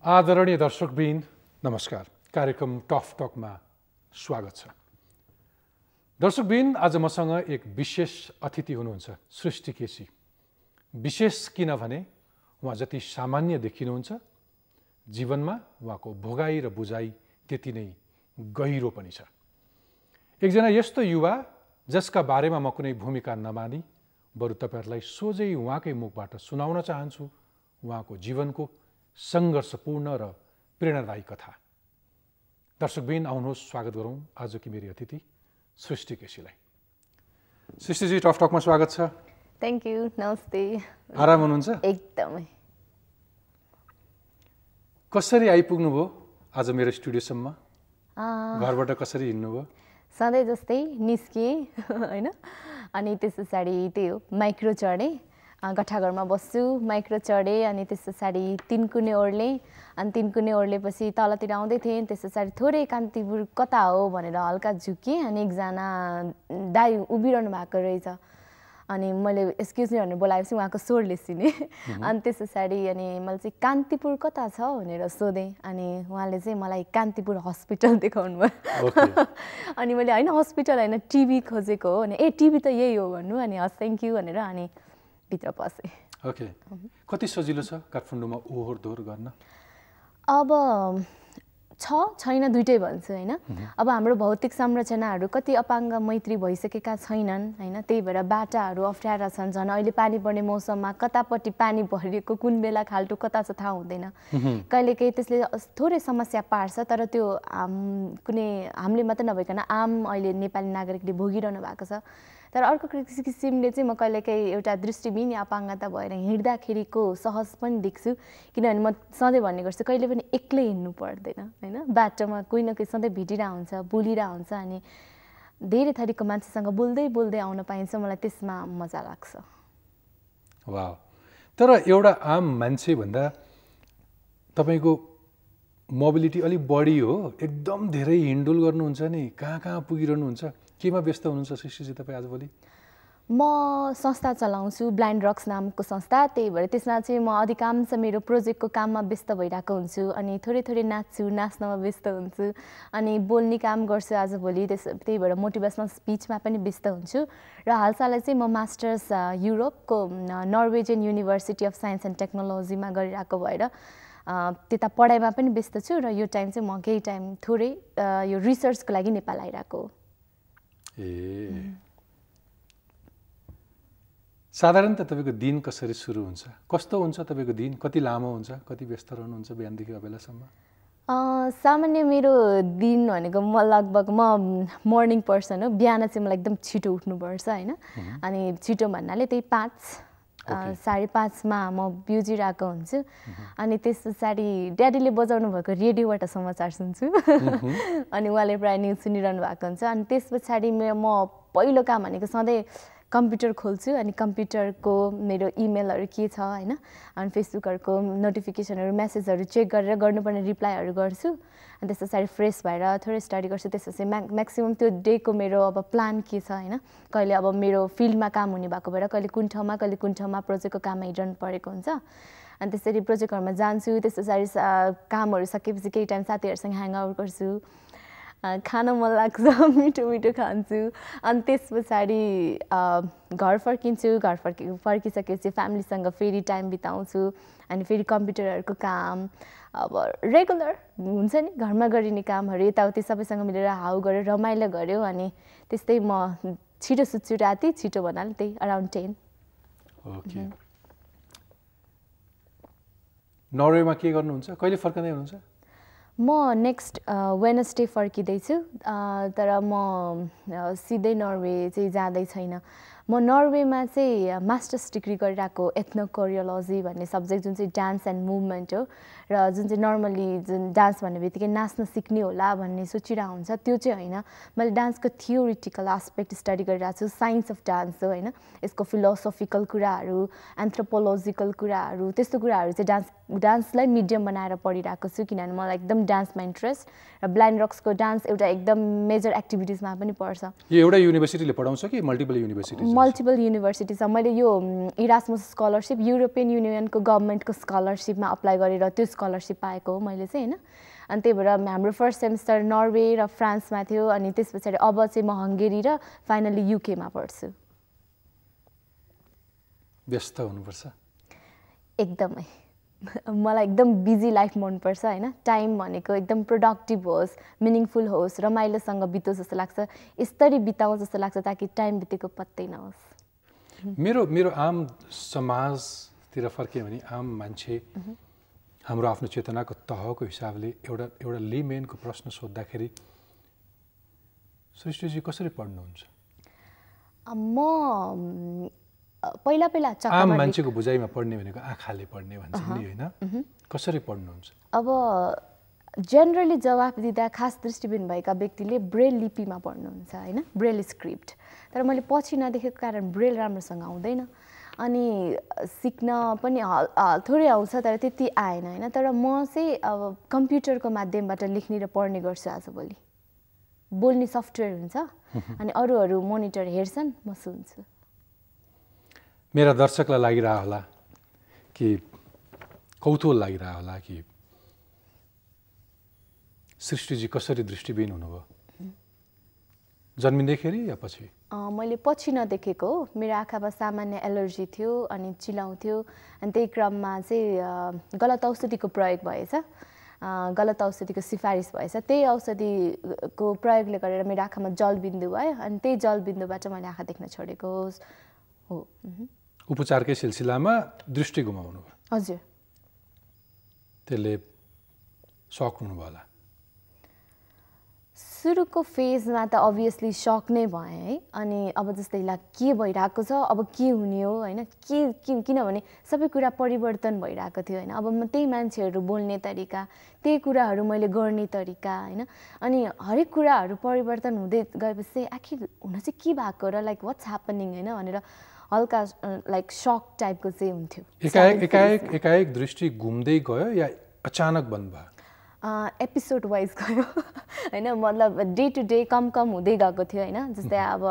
आदरणीय दर्शकवृन्द नमस्कार। कार्यक्रम टफ टकमा स्वागत छ। दर्शकवृन्द आज मसँग एक विशेष अतिथि हुनुहुन्छ, सृष्टि केसी। विशेष किनभने उहाँ जति सामान्य देखिनुहुन्छ, जीवनमा उहाँको भोगाई र बुझाइ त्यति नै गहिरो पनि छ। एकजना यस्तो युवा जसका बारेमा म कुनै भूमिका नमानी बरु तपाईहरुलाई सोझै उहाँकै मुखबाट सुनाउन चाहन्छु उहाँको जीवनको संघर्षपूर्ण र प्रेरणादायी कथा। दर्शकवृन्द आउनुहोस् स्वागत गरौँ आजकी मेरी अतिथि सृष्टि केसीलाई। सृष्टिजी टफ टकमा स्वागत छ। Thank you. नमस्ते। आराम हुनुहुन्छ? एकदमै। कसरी आइपुग्नु भयो आज मेरो स्टुडियोसम्म? घरबाट कसरी हिँड्नु भयो? सधैँ जस्तै निस्किएँ हैन, अनि त्यस पछाडि त्यही हो माइक्रो चढेँ, गठाघरमा बस्छु, माइक्रो चढेँ, अनि त्यस पछाडि तिनकुने ओर्लेँ, अनि तिनकुने ओर्लेपछि तलतिर आउँदै थिएँ। त्यस पछाडि थोरै कान्तिपुर कता हो भनेर हल्का झुकेँ, अनि एकजना दाइ उभिरहनु भएको रहेछ, अनि मैले एक्सक्युज मी भनेर बोलाएपछि उहाँको स्वरले चिनेँ। अनि त्यस पछाडि अनि मैले चाहिँ कान्तिपुर कता छ भनेर सोधेँ, अनि उहाँले चाहिँ मलाई कान्तिपुर हस्पिटल देखाउनु भयो। अनि मैले होइन हस्पिटल होइन टिभी खोजेको हो भने ए टिभी त यही हो भन्नु, अनि हस् थ्याङ्क यू भनेर अनि भित्र पसेँ। ओके। कति सजिलो छ काठमाडौँमा ओहोर दोहोर गर्न? अब छैन दुइटै भन्छु हैन। अब हाम्रो भौतिक संरचनाहरू कति अपाङ्ग मैत्री भइसकेका छैनन् हैन, त्यही भएर बाटाहरू अप्ठ्यारा छन्। झन् अहिले पानी पर्ने मौसममा कतापट्टि पानी भरिएको कुन बेला खाल्टो कता छ थाहा हुँदैन। कहिलेकाहीँ त्यसले थोरै समस्या पार्छ, तर त्यो कुनै हामीले मात्र नभइकन आम अहिले नेपाली नागरिकले भोगिरहनु भएको छ। तर अर्को किसिमले चाहिँ म कहिलेकाहीँ एउटा दृष्टिविहीन या अपाङ्गता भएर हिँड्दाखेरिको सहज पनि देख्छु, किनभने म सधैँ भन्ने गर्छु कहिले पनि एक्लै हिँड्नु पर्दैन हैन। बाटोमा कोही न कोही सधैँ भेटिरहेको हुन्छ, बोलिरहेको हुन्छ, अनि धेरै थरीको मान्छेसँग बोल्दै बोल्दै आउन पाइन्छ, मलाई त्यसमा मजा लाग्छ। वाह। तर एउटा आम मान्छे भन्दा तपाईको मोबिलिटी अलि बढी हो, एकदम धेरै हिँडडुल गर्नुहुन्छ नि, कहाँ कहाँ पुगिरहनुहुन्छ, केमा व्यस्त हुनुहुन्छ सृष्टिजी तपाईँ आजभोलि? म संस्था चलाउँछु, ब्लाइन्ड रक्स नामको संस्था। त्यही भएर त्यसमा चाहिँ म अधिकांश मेरो प्रोजेक्टको काममा व्यस्त भइरहेको हुन्छु, अनि थोरै थोरै नाच्नमा व्यस्त हुन्छु, अनि बोल्ने काम गर्छु आजभोलि। त्यही भएर मोटिभेसनल स्पिचमा पनि व्यस्त हुन्छु। र हालसालै चाहिँ म मास्टर्स युरोपको Norwegian university of science and टेक्नोलोजीमा गरिरहेको भएर त्यता पढाइमा पनि व्यस्त छु, र यो टाइम चाहिँ म केही टाइम थोरै यो रिसर्चको लागि नेपाल आइरहेको हो। साधारणतः तपाईँको दिन कसरी सुरु हुन्छ? कस्तो हुन्छ तपाईँको दिन? कति लामो हुन्छ? कति व्यस्त रहनुहुन्छ बिहानदेखि बेलासम्म? सामान्य मेरो दिन भनेको म लगभग मर्निङ पर्सन हो। बिहान चाहिँ मलाई एकदम छिटो उठ्नुपर्छ हैन, अनि छिटो भन्नाले त्यही 5:30मा म बिउजिरहेको हुन्छु। अनि त्यस पछाडि ड्याडीले बजाउनु भएको रेडियोबाट समाचार सुन्छु, अनि उहाँले प्रायः न्युज सुनिरहनु भएको हुन्छ। अनि त्यस पछाडि म पहिलो काम भनेको सधैँ कम्प्युटर खोल्छु, अनि कम्प्युटरको मेरो इमेलहरू के छ हैन, अनि फेसबुकहरूको नोटिफिकेसनहरू मेसेजहरू चेक गरेर गर्नुपर्ने रिप्लाईहरू गर्छु। अनि त्यस पछाडि फ्रेस भएर थोरै स्टडी गर्छु। त्यसपछि म्याक्सिमम् त्यो डेको मेरो अब प्लान के छ हैन, कहिले अब मेरो फिल्डमा काम हुने भएको भएर कहिले कुन ठाउँमा प्रोजेक्टको काम हिँड्नु परेको हुन्छ, अनि त्यसरी प्रोजेक्टहरूमा जान्छु। त्यस पछाडि कामहरू सकेपछि केही टाइम साथीहरूसँग ह्याङआउट गर्छु, खान मन लाग्छ, मिठो मिठो खान्छु, अनि त्यस पछाडि घर फर्किन्छु। घर फर्किसकेपछि फ्यामिलीसँग फेरि टाइम बिताउँछु, अनि फेरि कम्प्युटरहरूको काम अब रेगुलर हुन्छ नि, घरमा गरिने कामहरू यताउति सबैसँग मिलेर हाउ गऱ्यो, रमाइलो गऱ्यो, अनि त्यस्तै म छिटो सुत्छु। राति छिटो भन्नाले त्यही अराउन्ड 10। ओके। नर्वेमा के गर्नुहुन्छ? कहिले फर्कँदै हुनुहुन्छ? म नेक्स्ट वेडनेसडे फर्किँदैछु, तर म सिधै नर्वे चाहिँ जाँदै छैन। म नर्वेमा चाहिँ मास्टर्स डिग्री गरिरहेको एथ्नोकोरियोलोजी भन्ने सब्जेक्ट, जुन चाहिँ डान्स एन्ड मुभमेन्ट हो, र जुन चाहिँ नर्मली जुन डान्स भन्ने बित्तिकै नाच्न सिक्ने होला भन्ने सोचिरहेको हुन्छ, त्यो चाहिँ होइन। मैले डान्सको थियोरिटिकल एस्पेक्ट स्टडी गरिरहेको छु। साइन्स अफ डान्स हो हैन, यसको फिलोसोफिकल कुराहरू, एन्थ्रोपोलोजिकल कुराहरू, त्यस्तो कुराहरू चाहिँ डान्सलाई मिडियम बनाएर पढिरहेको छु, किनभने मलाई एकदम डान्समा इन्ट्रेस्ट, र ब्लाइन्ड रक्सको डान्स एउटा एकदम मेजर एक्टिभिटिजमा पनि पर्छ। यो एउटा युनिभर्सिटीले पढाउँछ कि मल्टिपल युनिभर्सिटिज? मल्टिपल युनिभर्सिटिज छ। मैले यो इरास्मस स्कलरसिप युरोपियन युनियनको गभर्मेन्टको स्कलरसिपमा अप्लाई गरेर त्यो स्कलरसिप पाएको हो मैले चाहिँ, होइन। अनि त्यही भएर हाम्रो फर्स्ट सेमिस्टर नर्वे र फ्रान्समा थियो, अनि त्यस पछाडि अब चाहिँ म हङ्गेरी र फाइनली युकेमा पढ्छु। व्यस्त हुनुपर्छ एकदमै। मलाई एकदम बिजी लाइफ मनपर्छ, होइन। टाइम भनेको एकदम प्रोडक्टिभ होस्, मिनिङफुल होस्, रमाइलोसँग बितोस् जस्तो लाग्छ, यसरी बिताउँ जस्तो लाग्छ ताकि टाइम बितेको पत्तै नहोस्। मेरो आम समाजतिर फर्कियो भने आम मान्छे हाम्रो आफ्नो चेतनाको तहको हिसाबले एउटा लेमेनको प्रश्न सोद्धाखेरि सृष्टिजी कसरी पढ्नुहुन्छ? म पहिला आम मान्छेको बुझाइमा पढ्ने भनेको आँखाले पढ्ने भन्छन् नि, होइन? कसरी पढ्नुहुन्छ? अब जेनरली जवाफ दिँदा खास दृष्टिबिन भएका व्यक्तिले ब्रेल लिपिमा पढ्नुहुन्छ, होइन, ब्रेल स्क्रिप्ट। तर मैले पछि नदेखेको कारण ब्रेल राम्रोसँग आउँदैन, अनि सिक्न पनि थोरै आउँछ तर त्यति आएन, होइन। तर म चाहिँ अब कम्प्युटरको माध्यमबाट लेख्ने र पढ्ने गर्छु आजभोलि। बोल्ने सफ्टवेयर हुन्छ, अनि अरूहरू मोनिटर हेर्छन्, म सुन्छु। मेरा दर्शकलाई लागिरह होला कि कौतूहल लागिरह होला कि सृष्टिजी कसरी दृष्टिबिन हुनुभयो, जन्मिँदैखेरि या पछि? मैले पछि नदेखेको हो। मेरो आँखामा सामान्य एलर्जी थियो अनि चिलाउँथ्यो, अनि त्यही क्रममा चाहिँ गलत औषधिको प्रयोग भएछ, गलत औषधिको सिफारिस भएछ। त्यही औषधिको प्रयोगले गरेर मेरो आँखामा जलबिन्दु भयो, अनि त्यही जलबिन्दुबाट मैले आँखा देख्न छोडेको हो। उपचारकै सिलसिलामा दृष्टि गुमाउनु भयो? हजुर। त्यसले सक हुनुभयो होला? सुरुको फेजमा त अभियसली सक नै भएँ है। अनि अब जस्तै ला के भइरहेको छ, अब के हुने हो, होइन, किनभने सबै कुरा परिवर्तन भइरहेको थियो, होइन। अब त्यही मान्छेहरू बोल्ने तरिका, त्यही कुराहरू मैले गर्ने तरिका, होइन, अनि हरेक कुराहरू परिवर्तन हुँदै गएपछि आखिर हुन चाहिँ के भएको र लाइक वाट्स ह्यापनिङ, होइन, भनेर हल्का लाइक सक टाइपको चाहिँ हुन्थ्यो। एकाएक दृष्टि घुम्दै गयो या अचानक बन्द भयो? एपिसोड वाइज गयो, होइन। मतलब डे टु डे कम हुँदै गएको थियो, होइन। जस्तै अब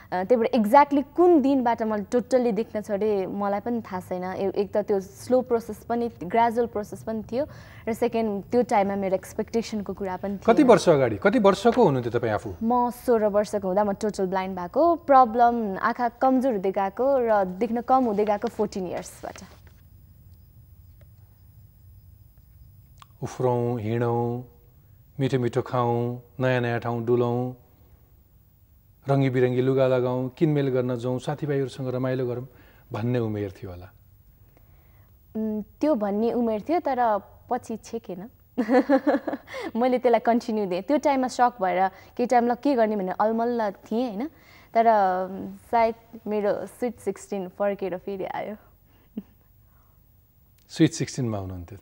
त्यही भएर एक्ज्याक्टली कुन दिनबाट मैले टोटल्ली देख्न छोडेँ मलाई पनि थाहा छैन। एक त त्यो स्लो प्रोसेस पनि, ग्रेजुअल प्रोसेस पनि थियो, र सेकेन्ड त्यो टाइममा मेरो एक्सपेक्टेसनको कुरा पनि थियो। कति वर्ष अगाडि, कति वर्षको हुनुहुन्थ्यो तपाईँ आफू? म 16 वर्षको हुँदा म टोटल ब्लाइन्ड भएको। प्रब्लम आँखा कमजोर हुँदै गएको र देख्न कम हुँदै गएको 14 इयर्सबाट। उफ्रौँ, हिँडौँ, मिठो मिठो खाउँ, नयाँ नयाँ ठाउँ डुलौँ, रङ्गी बिरङ्गी लुगा लगाउँ, किनमेल गर्न जाउँ, साथीभाइहरूसँग रमाइलो गरौँ भन्ने उमेर थियो होला? त्यो भन्ने उमेर थियो, तर पछि छेकेन। मैले त्यसलाई कन्टिन्यू दिएँ। त्यो टाइममा सक भएर केही टाइमलाई के गर्ने भनेर अलमल्ल थिएँ, होइन। तर सायद मेरो स्विट 16 फर्केर फेरि आयो। स्विट 16 मा हुनुहुन्थ्यो?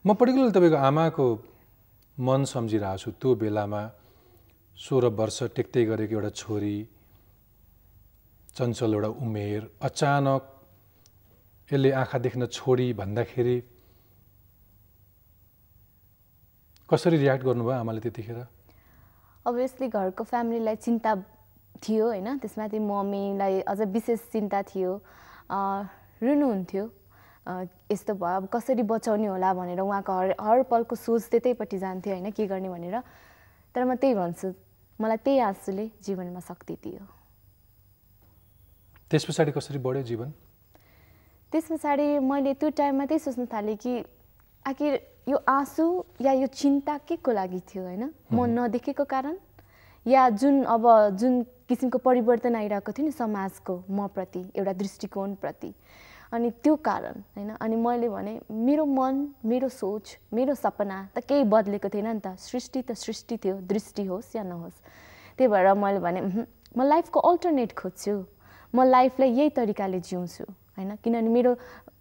म पर्टिकुलर तपाईँको आमाको मन सम्झिरहेको छु। त्यो बेलामा 16 वर्ष टेक्दै गरेको एउटा छोरी, चञ्चल एउटा उमेर, अचानक यसले आँखा देख्न छोडी भन्दाखेरि कसरी रियाक्ट गर्नुभयो आमाले त्यतिखेर? अभियसली घरको फ्यामिलीलाई चिन्ता थियो, होइन। त्यसमाथि मम्मीलाई अझ विशेष चिन्ता थियो। रुनुहुन्थ्यो, यस्तो भयो, अब कसरी बचाउने होला भनेर उहाँको हर पलको सोच त्यतैपट्टि जान्थ्यो, होइन, के गर्ने भनेर। तर म त्यही भन्छु, मलाई त्यही आँसुले जीवनमा शक्ति दियो। त्यस पछाडि कसरी बढ्यो जीवन? त्यस पछाडि मैले त्यो टाइममा त्यही सोच्न थालेँ कि आखिर यो आँसु या यो चिन्ता के को लागि थियो, होइन। म नदेखेको कारण या जुन किसिमको परिवर्तन आइरहेको थियो नि समाजको म प्रति, एउटा दृष्टिकोणप्रति, अनि त्यो कारण, होइन। अनि मैले भने मेरो मन, मेरो सोच, मेरो सपना त केही बदलेको थिएन नि त। सृष्टि त सृष्टि थियो, दृष्टि होस् या नहोस्। त्यही भएर मैले भने म लाइफको अल्टरनेट खोज्छु, म लाइफलाई यही तरिकाले जिउँछु, होइन। किनभने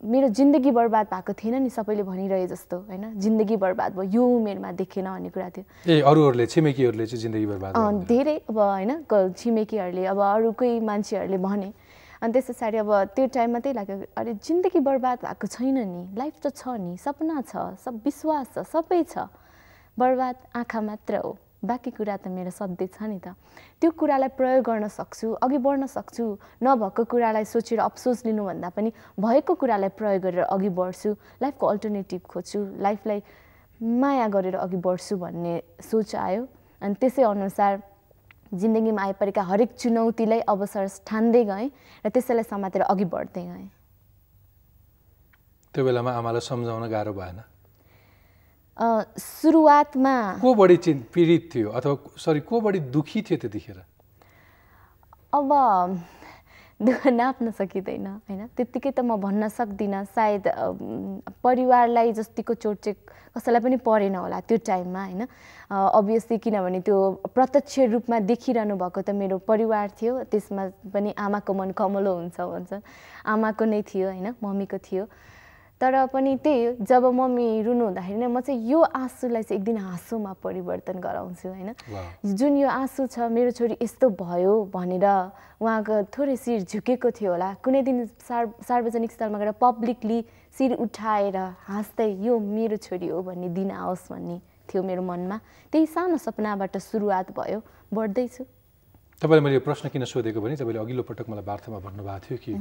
मेरो जिन्दगी बर्बाद भएको थिएन नि, सबैले भनिरहे जस्तो, होइन। जिन्दगी बर्बाद भयो, यो उमेरमा देखेन भन्ने कुरा थियो। अरूहरूले, छिमेकीहरूले चाहिँ जिन्दगी बर्बाद धेरै, अब होइन, छिमेकीहरूले, अब अरूकै मान्छेहरूले भने। अनि त्यस पछाडि अब त्यो टाइममा त्यही लाग्यो, अरे जिन्दगी बर्बाद भएको छैन नि, लाइफ त छ नि, सपना छ, सब विश्वास छ, सबै छ, बर्बाद आँखा मात्र हो, बाँकी कुरा त मेरो सधैँ छ नि त। त्यो कुरालाई प्रयोग गर्न सक्छु, अघि बढ्न सक्छु। नभएको कुरालाई सोचेर अफसोस लिनुभन्दा पनि भएको कुरालाई प्रयोग गरेर अघि बढ्छु, लाइफको अल्टरनेटिभ खोज्छु, लाइफलाई माया गरेर अघि बढ्छु भन्ने सोच आयो। अनि त्यसै अनुसार जिन्दगीमा आइपरेका हरेक चुनौतीलाई अवसर ठान्दै गएँ र त्यसैलाई समातेर अघि बढ्दै गएँ। त्यो बेलामा आमालाई सम्झाउन गाह्रो भएन? सुरुवातमा को बढी पीडित थियो अथवा को बढी दुखी थियो त्यतिखेर? अब दुःख नाप्न सकिँदैन होइन, त्यत्तिकै त म भन्न सक्दिनँ। सायद परिवारलाई जतिको चोट चाहिँ कसैलाई पनि परेन होला त्यो टाइममा होइन। अभियसली किनभने त्यो प्रत्यक्ष रूपमा देखिरहनु भएको त मेरो परिवार थियो, त्यसमा पनि आमाको मन कमलो हुन्छ भन्छन्, आमाको नै थियो होइन, मम्मीको थियो। तर पनि त्यही जब मम्मी रुनु हुँदाखेरि नै म चाहिँ यो आँसुलाई चाहिँ एक दिन हाँसोमा परिवर्तन गराउँछु होइन। जुन यो आँसु छ मेरो छोरी यस्तो भयो भनेर उहाँको थोरै शिर झुकेको थियो होला, कुनै दिन सार्वजनिक स्थलमा गएर पब्लिकली शिर उठाएर हाँस्दै यो मेरो छोरी हो भन्ने दिन आओस् भन्ने थियो मेरो मनमा। त्यही सानो सपनाबाट सुरुवात भयो, बढ्दैछु। तपाईँले मैले यो प्रश्न किन सोधेको भने तपाईँले अघिल्लो पटक मलाई वार्तामा भन्नुभएको थियो कि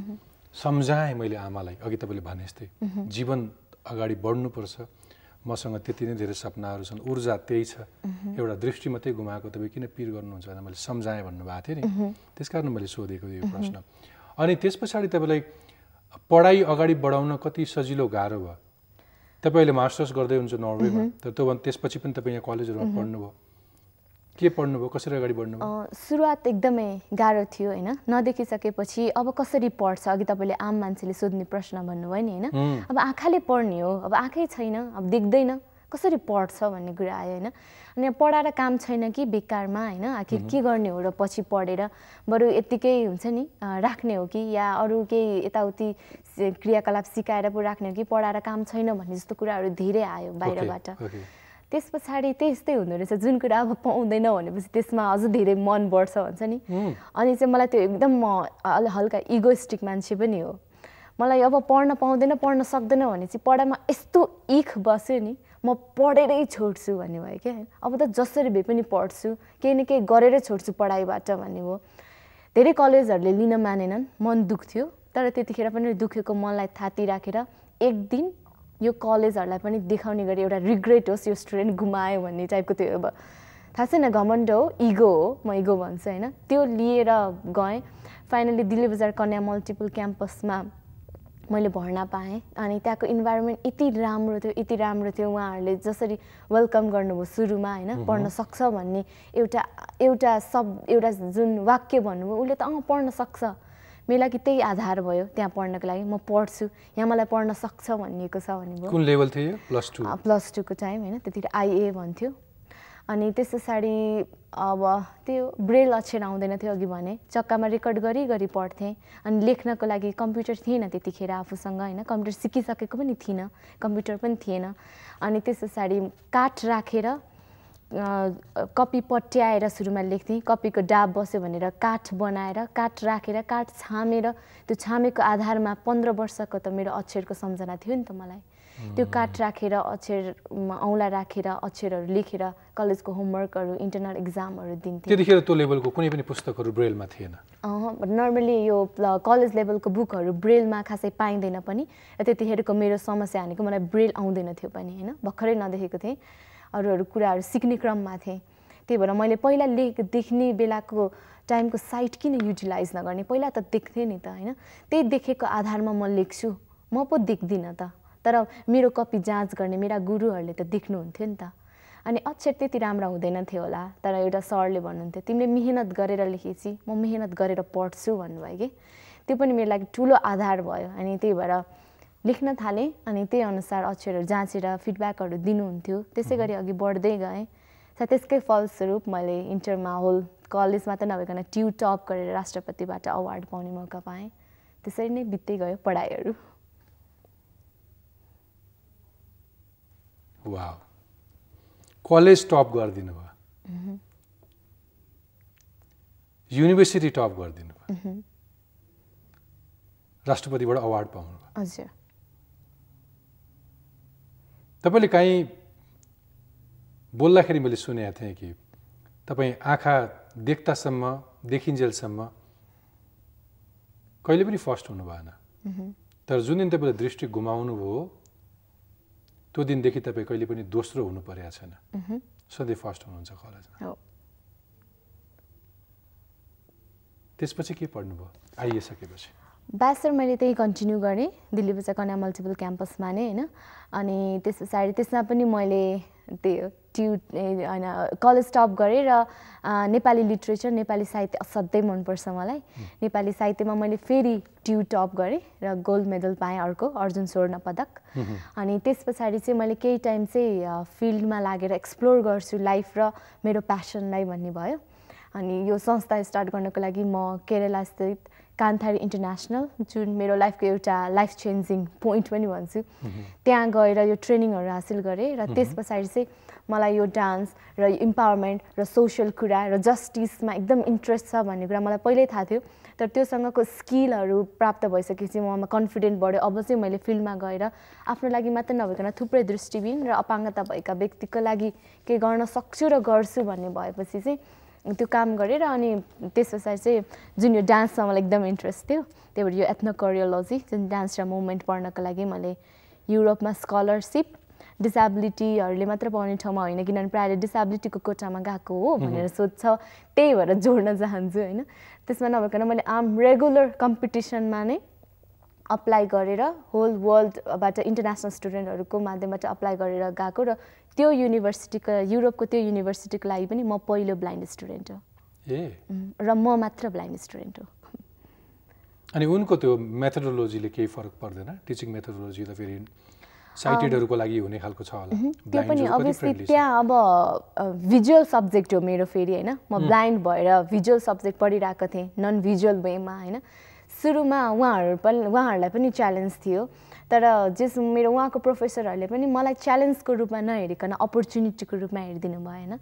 सम्झाएँ मैले आमालाई, अघि तपाईँले भने जस्तै जीवन अगाडि बढ्नुपर्छ, मसँग त्यति नै धेरै सपनाहरू छन्, ऊर्जा त्यही छ, एउटा दृष्टि मात्रै गुमाएको तपाईँ किन पिर गर्नुहुन्छ भनेर मैले सम्झाएँ भन्नुभएको थिएँ नि, त्यस कारण मैले सोधेको यो प्रश्न। अनि त्यस पछाडि तपाईँलाई पढाइ अगाडि बढाउन कति सजिलो गाह्रो भयो? तपाईँले मास्टर्स गर्दै हुनुहुन्छ नर्वेमा, तर त्योभन्दा त्यसपछि पनि तपाईँ यहाँ कलेजहरूमा पढ्नुभयो, के पढ्नुभयो, कसरी अगाडि बढ्नुभयो? सुरुवात एकदमै गाह्रो थियो होइन, नदेखिसकेपछि अब कसरी पढ्छ, अघि तपाईँले आम मान्छेले सोध्ने प्रश्न भन्नुभयो नि होइन। अब आँखाले पढ्ने हो, अब आँखै छैन, अब देख्दैन, कसरी पढ्छ भन्ने कुरा आयो होइन। अनि पढाएर काम छैन कि बेकारमा होइन, आखिर के गर्ने हो र पछि पढेर, बरु यत्तिकै हुन्छ नि राख्ने हो कि या अरू केही यताउति क्रियाकलाप सिकाएर पो राख्ने हो कि पढाएर काम छैन भन्ने जस्तो कुराहरू धेरै आयो बाहिरबाट। त्यस पछाडि त्यस्तै हुँदो रहेछ, जुन कुरा अब पाउँदैन भनेपछि त्यसमा अझ धेरै मन बढ्छ भन्छ नि। अनि चाहिँ मलाई त्यो एकदम म हल्का इगोइस्टिक मान्छे पनि हो, मलाई अब पढ्न पाउँदैन पढ्न सक्दैन भने चाहिँ पढाइमा यस्तो इख बस्यो नि, म पढेरै छोड्छु भन्ने भयो क्या। अब त जसरी भए पनि पढ्छु, केही न केही गरेरै छोड्छु पढाइबाट भन्ने भयो। धेरै कलेजहरूले लिन मानेनन्, मन दुख्थ्यो, तर त्यतिखेर पनि दुखेको मनलाई थाती राखेर एक दिन यो कलेजहरूलाई पनि देखाउने गरी एउटा रिग्रेट होस् यो स्टुडेन्ट गुमायो भन्ने टाइपको त्यो अब थाहा छैन घमण्ड हो, इगो हो, म इगो भन्छु होइन, त्यो लिएर गएँ। फाइनली दिल्ली बजार कन्या मल्टिपल क्याम्पसमा मैले भर्ना पाएँ। अनि त्यहाँको इन्भाइरोमेन्ट यति राम्रो थियो, यति राम्रो थियो, उहाँहरूले जसरी वेलकम गर्नुभयो सुरुमा होइन, पढ्न सक्छ भन्ने एउटा जुन वाक्य भन्नुभयो, उसले त पढ्न सक्छ, मेरो लागि त्यही आधार भयो त्यहाँ पढ्नको लागि। म पढ्छु, यहाँ मलाई पढ्न सक्छ भनिएको छ भन्ने भयो। कुन लेभल थियो? प्लस टूको टाइम होइन, त्यतिखेर आइए भन्थ्यो। अनि त्यस पछाडि अब त्यो ब्रेल अक्षर आउँदैन थियो, अघि भने चक्कामा रेकर्ड गरी पढ्थेँ। अनि लेख्नको लागि कम्प्युटर थिएन त्यतिखेर आफूसँग होइन, कम्प्युटर सिकिसकेको पनि थिइनँ, कम्प्युटर पनि थिएन। अनि त्यस पछाडि काठ राखेर कपी पट्याएर सुरुमा लेख्थेँ, कपीको डाब बस्यो भनेर काठ बनाएर काठ राखेर काठ छामेर त्यो छामेको आधारमा 15 वर्षको त मेरो अक्षरको सम्झना थियो नि त मलाई। त्यो काठ राखेर अक्षरमा औँला राखेर अक्षरहरू लेखेर कलेजको होमवर्कहरू इन्टरनल एक्जामहरू दिन्थेँ। त्यतिखेर त्यो लेभलको कुनै पनि पुस्तकहरू ब्रेलमा थिएन? नर्मली यो कलेज लेभलको बुकहरू ब्रेलमा खासै पाइँदैन पनि, र त्यतिखेरको मेरो समस्या भनेको मलाई ब्रेल आउँदैन थियो पनि होइन, भर्खरै नदेखेको थिएँ, अरू कुराहरू सिक्ने क्रममा थिएँ। त्यही भएर मैले पहिला देख्ने बेलाको टाइमको साइट किन युटिलाइज नगर्ने, पहिला त देख्थेँ नि त होइन, त्यही देखेको आधारमा म लेख्छु, म पो देख्दिनँ त, तर मेरो कपी जाँच गर्ने मेरा गुरुहरूले त देख्नुहुन्थ्यो नि त। अनि अक्षर त्यति राम्रो हुँदैन थियो होला, तर एउटा सरले भन्नुहुन्थ्यो तिमीले मेहनत गरेर लेखेपछि म मेहनत गरेर पढ्छु भन्नुभयो कि, त्यो पनि मेरो लागि ठुलो आधार भयो। अनि त्यही भएर लेख्न थालेँ, अनि त्यही अनुसार अक्षरहरू जाँचेर फिडब्याकहरू दिनुहुन्थ्यो, त्यसै गरी अघि बढ्दै गएँ। त्यसकै फलस्वरूप मैले इन्टरमा होल कलेजमा त नभइकन ट्यु टप गरेर राष्ट्रपतिबाट अवार्ड पाउने मौका पाएँ। त्यसरी नै बित्दै गयो पढाइहरू। वाह, कलेज टप गरिदिनु भयो, युनिभर्सिटी टप गरिदिनु भयो, राष्ट्रपतिबाट अवार्ड पाउनु भयो। हजुर। तपाईँले काहीँ बोल्दाखेरि मैले सुनेको थिएँ कि तपाईँ आँखा देख्दासम्म देखिन्जेलसम्म कहिले पनि फर्स्ट हुनु भएन, तर जुन दिन तपाईँले दृष्टि गुमाउनु भयो त्यो दिनदेखि तपाईँ कहिले पनि दोस्रो हुनु परेको छैन, सधैँ फर्स्ट हुनुहुन्छ कलेजमा। त्यसपछि के पढ्नुभयो आइएसकेपछि? ब्याचलर मैले त्यही कन्टिन्यू गरेँ दिल्ली बच्चा कन्या मल्टिपल क्याम्पसमा नै होइन। अनि त्यस पछाडि त्यसमा पनि मैले त्यो होइन कलेज टप गरेँ र नेपाली लिट्रेचर नेपाली साहित्य असाध्यै मनपर्छ मलाई। नेपाली साहित्यमा मैले फेरि टप गरेँ र गोल्ड मेडल पाएँ, अर्को अर्जुन स्वर्ण पदक। अनि त्यस पछाडि चाहिँ मैले केही टाइम चाहिँ फिल्डमा लागेर एक्सप्लोर गर्छु लाइफ र मेरो प्यासनलाई भन्ने भयो। अनि यो संस्था स्टार्ट गर्नको लागि म केरला स्थित कान्थारी इन्टरनेसनल, जुन मेरो लाइफको एउटा लाइफ चेन्जिङ पोइन्ट पनि भन्छु, त्यहाँ गएर यो ट्रेनिङहरू हासिल गरेँ। र त्यस पछाडि चाहिँ मलाई यो डान्स र इम्पावरमेन्ट र सोसियल कुरा र जस्टिसमा एकदम इन्ट्रेस्ट छ भन्ने कुरा मलाई पहिल्यै थाहा थियो। तर त्योसँगको स्किलहरू प्राप्त भइसकेपछि ममा कन्फिडेन्ट बढ्यो। अब चाहिँ मैले फिल्डमा गएर आफ्नो लागि मात्र नभइकन थुप्रै दृष्टिबिन र अपाङ्गता भएका व्यक्तिको लागि के गर्न सक्छु र गर्छु भन्ने भएपछि चाहिँ त्यो काम गरेर अनि त्यस पछाडि चाहिँ जुन यो डान्समा मलाई एकदम इन्ट्रेस्ट थियो, त्यही भएर यो एथ्नोकोरियोलोजी जुन डान्स र मुभमेन्ट पढ्नको लागि मैले युरोपमा स्कलरसिप डिसेबिलिटीहरूले मात्र पाउने ठाउँमा होइन, किनभने प्रायःले डिसेबिलिटीको कोटामा गएको हो भनेर सोध्छ, त्यही भएर जोड्न चाहन्छु होइन। त्यसमा नभइकन मैले रेगुलर कम्पिटिसनमा नै अप्लाई गरेर होल वर्ल्डबाट इन्टरनेसनल स्टुडेन्टहरूको माध्यमबाट अप्लाई गरेर गएको र त्यो युनिभर्सिटीको युरोपको त्यो युनिभर्सिटीको लागि पनि म पहिलो ब्लाइन्ड स्टुडेन्ट हो र म मात्र ब्लाइन्ड स्टुडेन्ट हो। अनि उनको त्यो मेथोडोलोजीले केही फरक पर्दैन? टिचिङ मेथोडोलोजी त फेरि साइटेडहरूको लागि हुने खालको छ होला। त्यो पनि अभियसली त्यहाँ अब भिजुअल सब्जेक्ट हो मेरो फेरि होइन। म ब्लाइन्ड भएर भिजुअल सब्जेक्ट पढिरहेको थिएँ नन भिजुअल वेमा होइन। सुरुमा उहाँहरूलाई पनि च्यालेन्ज थियो, तर मेरो उहाँको प्रोफेसरहरूले पनि मलाई च्यालेन्जको रूपमा नहेरिकन अपर्च्युनिटीको रूपमा हेरिदिनु भयो होइन।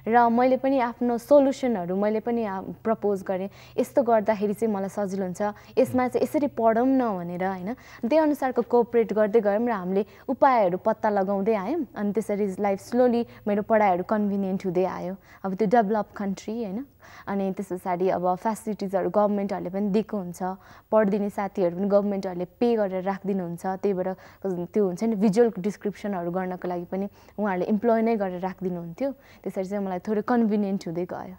र मैले पनि आफ्नो सोल्युसनहरू मैले पनि प्रपोज गरेँ, यस्तो गर्दाखेरि चाहिँ मलाई सजिलो हुन्छ, यसमा चाहिँ यसरी पढौँ न भनेर होइन। त्यही अनुसारको कोअपरेट गर्दै गयौँ र हामीले उपायहरू पत्ता लगाउँदै आयौँ। अनि त्यसरी लाइफ स्लोली मेरो पढाइहरू कन्भिनियन्ट हुँदै आयो। अब त्यो डेभलप कन्ट्री होइन। अनि त्यस पछाडि अब फेसिलिटिजहरू गभर्मेन्टहरूले पनि दिएको हुन्छ, पढिदिने साथीहरू पनि गभर्मेन्टहरूले पे गरेर राखिदिनुहुन्छ। त्यही भएर त्यो हुन्छ नि भिजुअल डिस्क्रिप्सनहरू गर्नको लागि पनि उहाँहरूले इम्प्लोइ नै गरेर राखिदिनुहुन्थ्यो। त्यसरी चाहिँ मलाई थोरै कन्भिनियन्ट हुँदै गयो।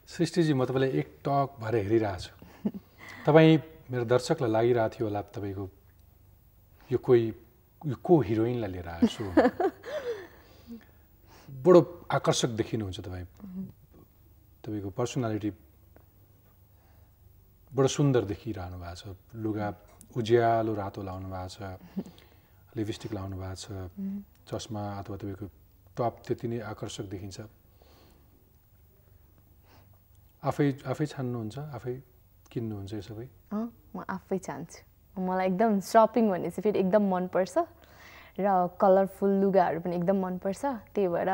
सृष्टिजी, म तपाईँलाई एक टक भएर हेरिरहेको छु। तपाईँ मेरो दर्शकलाई लागिरहेको थियो होला तपाईँको यो को हिरोइनलाई लिएर आएको छु, बडो आकर्षक देखिनुहुन्छ तपाईँ। तपाईँको पर्सनालिटी बडो सुन्दर देखिरहनु भएको छ। लुगा उज्यालो रातो लाउनु भएको छ, लिपस्टिक लाउनु भएको छ, चस्मा अथवा तपाईँको टप त्यति नै आकर्षक देखिन्छ। आफै छान्नुहुन्छ, आफै किन्नुहुन्छ यो सबै? म आफै छान्छु। मलाई एकदम सपिङ भन्ने चाहिँ फेरि एकदम मनपर्छ र कलरफुल लुगाहरू पनि एकदम मनपर्छ। त्यही भएर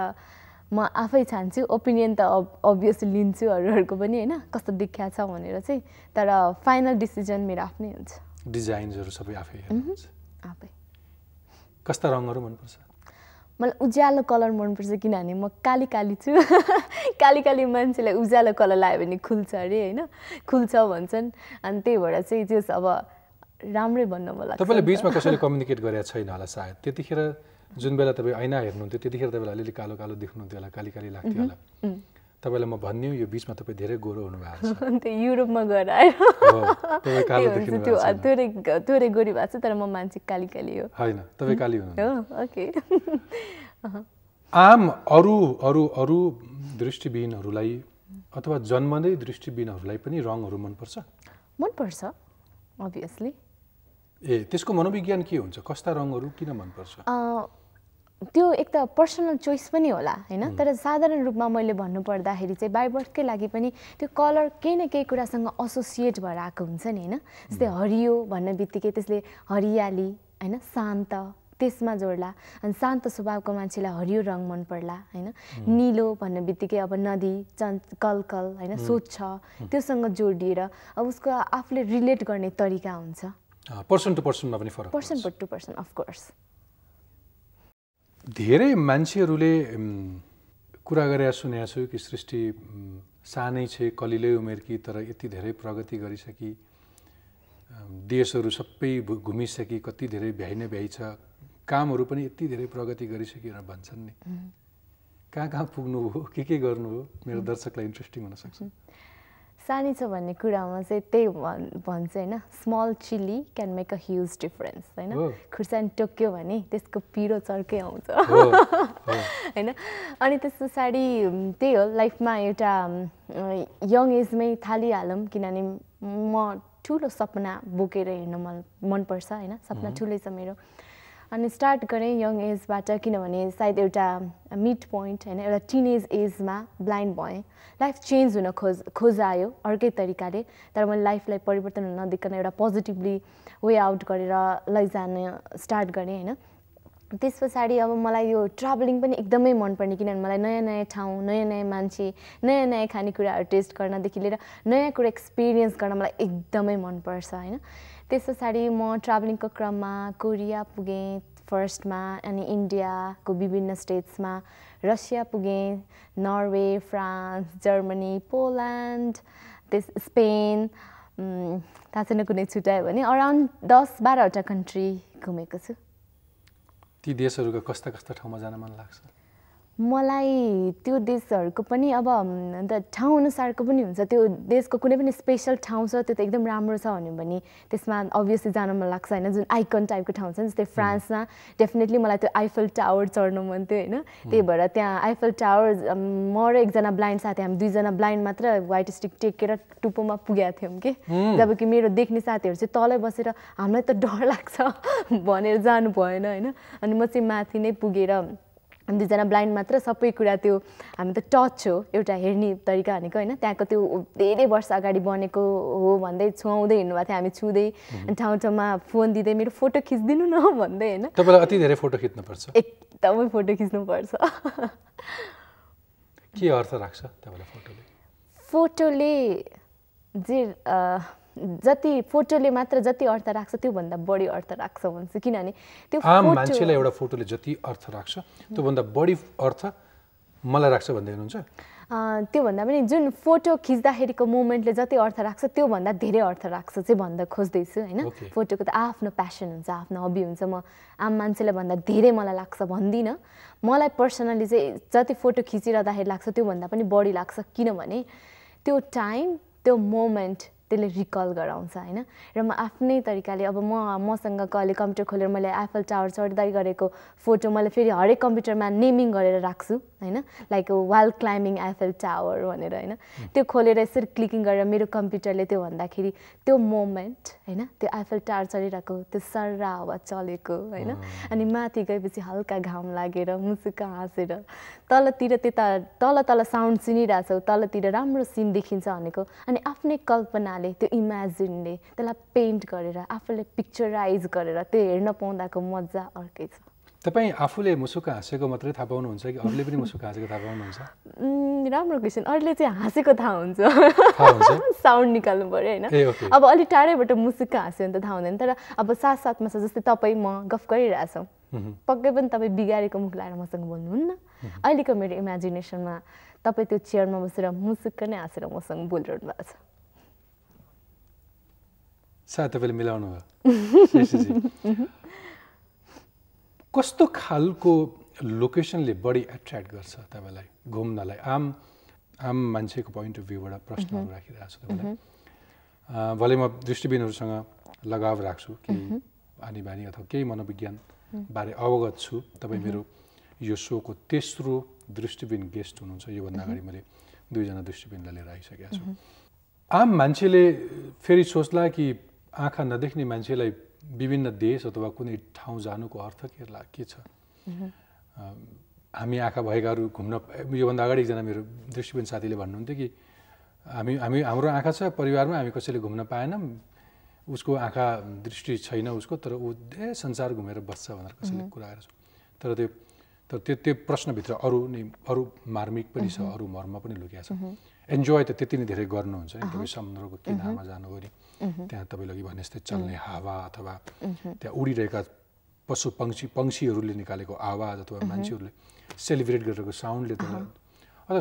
म आफै छान्छु। ओपिनियन त अभियसली लिन्छु अरूहरूको पनि होइन, कस्तो देखिया छ भनेर चाहिँ, तर फाइनल डिसिजन मेरो आफ्नै हुन्छ। डिजाइन्सहरू सबै आफै हेर्नुहुन्छ? आफै। कस्ता रङहरू मनपर्छ? मलाई उज्यालो कलर मनपर्छ, किनभने म काली छु। काली मान्छेलाई उज्यालो कलर लगायो भने खुल्छ अरे होइन, खुल्छ भन्छन्। अनि त्यही भएर चाहिँ त्यो अब राम्रै भन्नु मलाई। तपाईँले बिचमा कसैले कम्युनिकेट गरेको छैन होला सायद? त्यतिखेर जुन बेला तपाईँ ऐना हेर्नुहुन्थ्यो त्यतिखेर तपाईँलाई अलिअलि कालो लाग्थ्यो होला, काली लाग्थ्यो होला। तपाईँलाई म भन्ने यो बिचमा तपाईँ धेरै गोरो हुनुभएको छ। त्यो युरोपमा गएर आएर थोरै गोरी भएको छ, तर म मान्छे काली हो। होइन, तपाईँ काली हुनुहुन्छ। ओके। आम अरू दृष्टिविहीनहरूलाई अथवा जन्मँदै दृष्टिविहीनहरूलाई पनि रङहरू मनपर्छ? मनपर्छ अभियसली। त्यसको मनोविज्ञान के हुन्छ? कस्ता रङहरू किन मनपर्छ? त्यो एक त पर्सनल चोइस पनि होला होइन, तर साधारण रूपमा मैले भन्नुपर्दाखेरि चाहिँ बाई बर्थकै लागि पनि त्यो कलर केही न केही कुरासँग एसोसिएट भएर आएको हुन्छ नि होइन। जस्तै हरियो भन्ने बित्तिकै त्यसले हरियाली होइन, शान्त त्यसमा जोड्ला। अनि शान्त स्वभावको मान्छेलाई हरियो रङ मन पर्ला होइन। निलो भन्ने बित्तिकै अब नदी कलकल होइन, स्वच्छ, त्योसँग जोडिएर अब उसको आफूले रिलेट गर्ने तरिका हुन्छ। पर्सन टु पर्सनमा पनि फरक? Person to person of course. धेरै मान्छेहरूले कुरा गरेर सुनेको छु कि सृष्टि सानै छ, कलिलै उमेरकी, तर यति धेरै प्रगति गरिसकी, देशहरू सबै घुमिसकी, कति धेरै भ्याइ भ्याइ छ, कामहरू पनि यति धेरै प्रगति गरिसकी भनेर भन्छन् नि। कहाँ कहाँ पुग्नु हो, के गर्नु हो, मेरो दर्शकलाई इन्ट्रेस्टिङ हुनसक्छ। सानी छ भन्ने कुरामा चाहिँ त्यही भन्छ होइन, small chilli can make a huge difference होइन। खुर्सानी टोक्यो भने त्यसको पिरो चर्कै आउँछ होइन। अनि त्यस पछाडि त्यही हो, लाइफमा एउटा यङ एजमै थालिहालौँ, किनभने म ठुलो सपना बोकेर हिँड्नु मनपर्छ होइन, सपना ठुलै छ मेरो। अनि स्टार्ट गरेँ यङ एजबाट, किनभने सायद एउटा मिड पोइन्ट होइन, एउटा टिनेज एजमा ब्लाइन्ड भएँ, लाइफ चेन्ज हुन खोज आयो अर्कै तरिकाले, तर मैले लाइफलाई परिवर्तन हुन नदिकन एउटा पोजिटिभली वे आउट गरेर लैजान स्टार्ट गरेँ होइन। त्यस पछाडि अब मलाई यो ट्राभलिङ पनि एकदमै मनपर्ने, किनभने मलाई नयाँ नयाँ ठाउँ, नयाँ नयाँ मान्छे, नयाँ नयाँ खानेकुराहरू टेस्ट गर्नदेखि लिएर नयाँ कुरा एक्सपिरियन्स गर्न मलाई एकदमै मनपर्छ होइन। त्यस पछाडि म ट्राभलिङको क्रममा कोरिया पुगेँ फर्स्टमा, अनि इन्डियाको विभिन्न स्टेट्समा, रसिया पुगेँ, Norway, France, Germany, Poland, Spain, थाहा छैन कुनै छुट्यायो भने अराउन्ड 10-12वटा कन्ट्री घुमेको छु। ती देशहरूका कस्ता कस्ता ठाउँमा जान मन लाग्छ? मलाई त्यो देशहरूको पनि अब ठाउँ अनुसारको पनि हुन्छ, त्यो देशको कुनै पनि स्पेसल ठाउँ छ त्यो त एकदम राम्रो छ भने त्यसमा अभियसली जान मन लाग्छ होइन। जुन आइकन टाइपको ठाउँ छ नि, जस्तै फ्रान्समा डेफिनेटली मलाई त्यो आइफल टावर चढ्नु मन थियो होइन। त्यही भएर त्यहाँ आइफल टावर, म र एकजना ब्लाइन्ड साथी, हामी दुईजना ब्लाइन्ड मात्र व्हाइट स्टिक टेकेर टुप्पोमा पुगेका थियौँ कि, जब कि मेरो देख्ने साथीहरू चाहिँ तलै बसेर हामीलाई त डर लाग्छ भनेर जानु भएन होइन। अनि म चाहिँ माथि नै पुगेर दुईजना ब्लाइन्ड मात्र, सबै कुरा त्यो हामी त टच हो एउटा हेर्ने तरिका भनेको होइन। त्यहाँको त्यो धेरै वर्ष अगाडि बनेको हो भन्दै छुवाउँदै हिँड्नुभएको थियो, हामी छुँदै ठाउँ ठाउँमा फोन दिँदै मेरो फोटो खिचिदिनु न भन्दै होइन। तपाईँलाई अति धेरै फोटो खिच्नुपर्छ? एकदमै फोटो खिच्नुपर्छ। के अर्थ राख्छ तपाईँलाई फोटोले? फोटोले जति फोटोले मात्र जति अर्थ राख्छ त्योभन्दा बढी अर्थ राख्छ भन्छु, किनभने त्यो आम मान्छेलाई एउटा फोटोले जति अर्थ राख्छ त्योभन्दा बढी अर्थ मलाई राख्छ भन्दै हुनुहुन्छ? त्योभन्दा पनि जुन फोटो खिच्दाखेरिको मोमेन्टले जति अर्थ राख्छ त्योभन्दा धेरै अर्थ राख्छ चाहिँ भन्न खोज्दैछु होइन। फोटोको त आफ्नो प्यासन हुन्छ, आफ्नो हबी हुन्छ, म आम मान्छेलाई भन्दा धेरै मलाई लाग्छ भन्दिनँ। मलाई पर्सनली चाहिँ जति फोटो खिचिरहँदाखेरि लाग्छ त्योभन्दा पनि बढी लाग्छ, किनभने त्यो टाइम, त्यो मोमेन्ट त्यसले रिकल गराउँछ होइन। र म आफ्नै तरिकाले अब मसँग कहिले कम्प्युटर खोलेर मैले आइफल टावर चढ्दै गरेको फोटो मैले फेरि हरेक कम्प्युटरमा नेमिङ गरेर राख्छु होइन, लाइक वाइल क्लाइम्बिङ आइफल टावर भनेर होइन। त्यो खोलेर यसरी क्लिकिङ गरेर मेरो कम्प्युटरले त्यो भन्दाखेरि त्यो मोमेन्ट होइन, त्यो आइफल टावर चढिरहेको, त्यो सर्रा हावा चलेको होइन, अनि माथि गएपछि हल्का घाम लागेर मुसुक्क हाँसेर तलतिर त्यता तल साउन्ड सुनिरहेछौ, तलतिर राम्रो सिन देखिन्छ भनेको, अनि आफ्नै कल्पनाले त्यो इमेजिनले त्यसलाई पेन्ट गरेर आफूले पिक्चराइज गरेर त्यो हेर्न पाउँदाको मजा अर्कै छ। तपाईँ आफूले मुसुक्क हाँसेको मात्रै थाहा पाउनुहुन्छ कि अरूले पनि मुसुक्क हाँसेको थाहा पाउनुहुन्छ? राम्रो क्वेसन। अरूले चाहिँ हाँसेको थाहा हुन्छ, साउन्ड निकाल्नु पऱ्यो होइन। अब अलिक टाढैबाट मुसुक्क हाँस्यो भने त थाहा हुँदैन, तर अब साथमा छ, जस्तै तपाईँ म गफ गरिरहेछौँ, पक्कै पनि तपाईँ बिगारेको मुख लाएर मसँग बोल्नुहुन्न। अहिलेको मेरो इमेजिनेसनमा तपाईँ त्यो चेयरमा बसेर मुसुक्क नै हाँसेर मसँग बोलिरहनु भएको छ। सायद तपाईँले मिलाउनु भयो। कस्तो खालको लोकेसनले बढी एट्र्याक्ट गर्छ तपाईँलाई घुम्नलाई? आम मान्छेको पोइन्ट अफ भ्यूबाट प्रश्नहरू राखिरहेको छु तपाईँलाई। भले म दृष्टिबिनहरूसँग लगाव राख्छु, केही आनी बानी अथवा केही मनोविज्ञान बारे अवगत छु। तपाईँ मेरो यो सोको तेस्रो दृष्टिबिन गेस्ट हुनुहुन्छ। योभन्दा अगाडि मैले 2जना दृष्टिबिनलाई लिएर आइसकेको छु। आम मान्छेले फेरि सोच्ला कि आँखा नदेख्ने मान्छेलाई विभिन्न देश अथवा कुनै ठाउँ जानुको अर्थ के छ? हामी आँखा भएकाहरू घुम्न, योभन्दा अगाडि एकजना मेरो दृष्टिबिन साथीले भन्नुहुन्थ्यो कि हाम्रो आँखा छ परिवारमा, हामी कसैले घुम्न पाएनौँ, उसको आँखा दृष्टि छैन उसको, तर ऊ संसार घुमेर बस्छ भनेर कसैले कुरा गरेको छ। तर त्यो प्रश्नभित्र अरू मार्मिक पनि छ, अरू मर्म पनि लुकेको छ। इन्जोय त त्यति नै धेरै गर्नुहुन्छ नि, तपाईँ समुद्रको किनारमा जानुभयो नि, त्यहाँ तपाईँले अघि भने जस्तै चल्ने हावा अथवा त्यहाँ उडिरहेका पशु पंक्षीहरूले निकालेको आवाज अथवा मान्छेहरूले सेलिब्रेट गरेको साउन्डले तपाईँलाई अथवा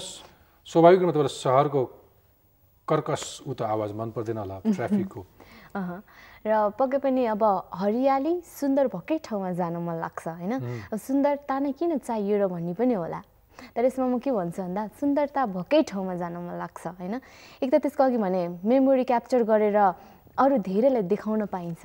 स्वाभाविक रूपमा तपाईँलाई सहरको कर्कस उ त आवाज मन पर्दैन होला ट्राफिकको र पक्कै पनि अब हरियाली सुन्दर भएकै ठाउँमा जान मन लाग्छ होइन सुन्दरता नै किन चाहियो र भन्ने पनि होला तर यसमा म के भन्छु भन्दा सुन्दरता भएकै ठाउँमा जान मन लाग्छ होइन एक त त्यसको अघि भने मेमोरी क्याप्चर गरेर अरू धेरैलाई देखाउन पाइन्छ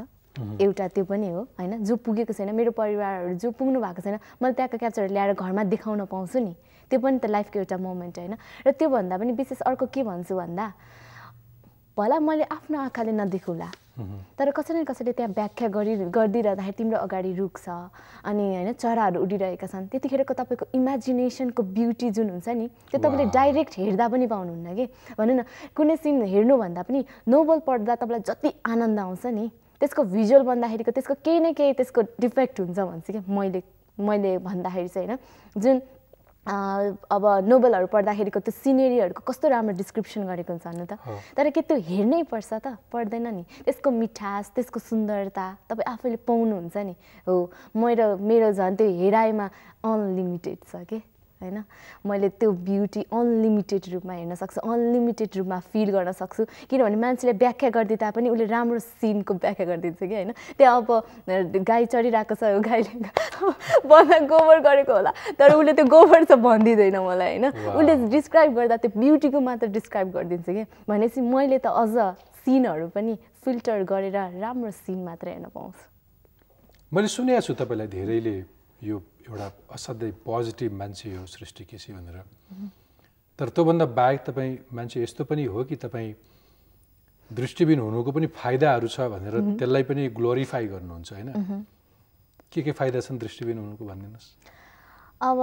एउटा त्यो पनि हो होइन जो पुगेको छैन मेरो परिवारहरू जो पुग्नु भएको छैन मैले त्यहाँको क्याप्चरहरू ल्याएर घरमा देखाउन पाउँछु नि त्यो पनि त लाइफको एउटा मोमेन्ट होइन र त्योभन्दा पनि विशेष अर्को के भन्छु भन्दा भला मैले आफ्नो आँखाले नदेखौँला तर कसैले कसैले त्यहाँ व्याख्या गरिदिइरहँदाखेरि तिम्रो अगाडि रुख छ अनि होइन चराहरू उडिरहेका छन् त्यतिखेरको तपाईँको इमेजिनेसनको ब्युटी जुन हुन्छ नि त्यो तपाईँले डाइरेक्ट हेर्दा पनि पाउनुहुन्न कि भनौँ न कुनै सिन हेर्नुभन्दा पनि नोभल पढ्दा तपाईँलाई जति आनन्द आउँछ नि त्यसको भिजुअल भन्दाखेरिको त्यसको केही न केही त्यसको डिफेक्ट हुन्छ भन्छु कि मैले भन्दाखेरि चाहिँ होइन जुन अब नोभलहरू पढ्दाखेरिको त्यो सिनेरीहरूको कस्तो राम्रो डिस्क्रिप्सन गरेको हुन्छ भन्नु त तर के त्यो हेर्नै पर्छ त पर्दैन नि त्यसको मिठास त्यसको सुन्दरता तपाईँ आफैले पाउनुहुन्छ नि हो मेरो झन् त्यो हेराइमा अनलिमिटेड छ कि होइन मैले त्यो ब्युटी अनलिमिटेड रूपमा हेर्न सक्छु अनलिमिटेड रूपमा फिल गर्न सक्छु किनभने मान्छेले व्याख्या गरिदिँदा पनि उसले राम्रो सिनको व्याख्या गरिदिन्छ कि होइन त्यहाँ अब गाई चढिरहेको छ गाईले भन्दा गोबर गरेको होला तर उसले त्यो गोबर चाहिँ भनिदिँदैन मलाई होइन उसले डिस्क्राइब गर्दा त्यो ब्युटीको मात्र डिस्क्राइब गरिदिन्छ कि भनेपछि मैले त अझ सिनहरू पनि फिल्टर गरेर राम्रो सिन मात्र हेर्न पाउँछु मैले सुनेको छु तपाईँलाई धेरैले यो एउटा असाध्यै पोजिटिभ मान्छे हो सृष्टि केसी भनेर तर त्योभन्दा बाहेक तपाईँ मान्छे यस्तो पनि हो कि तपाईँ दृष्टिबिन हुनुको पनि फाइदाहरू छ भनेर त्यसलाई पनि ग्लोरिफाई गर्नुहुन्छ होइन के फाइदा छन् दृष्टिबिन हुनुको भनिदिनुहोस् अब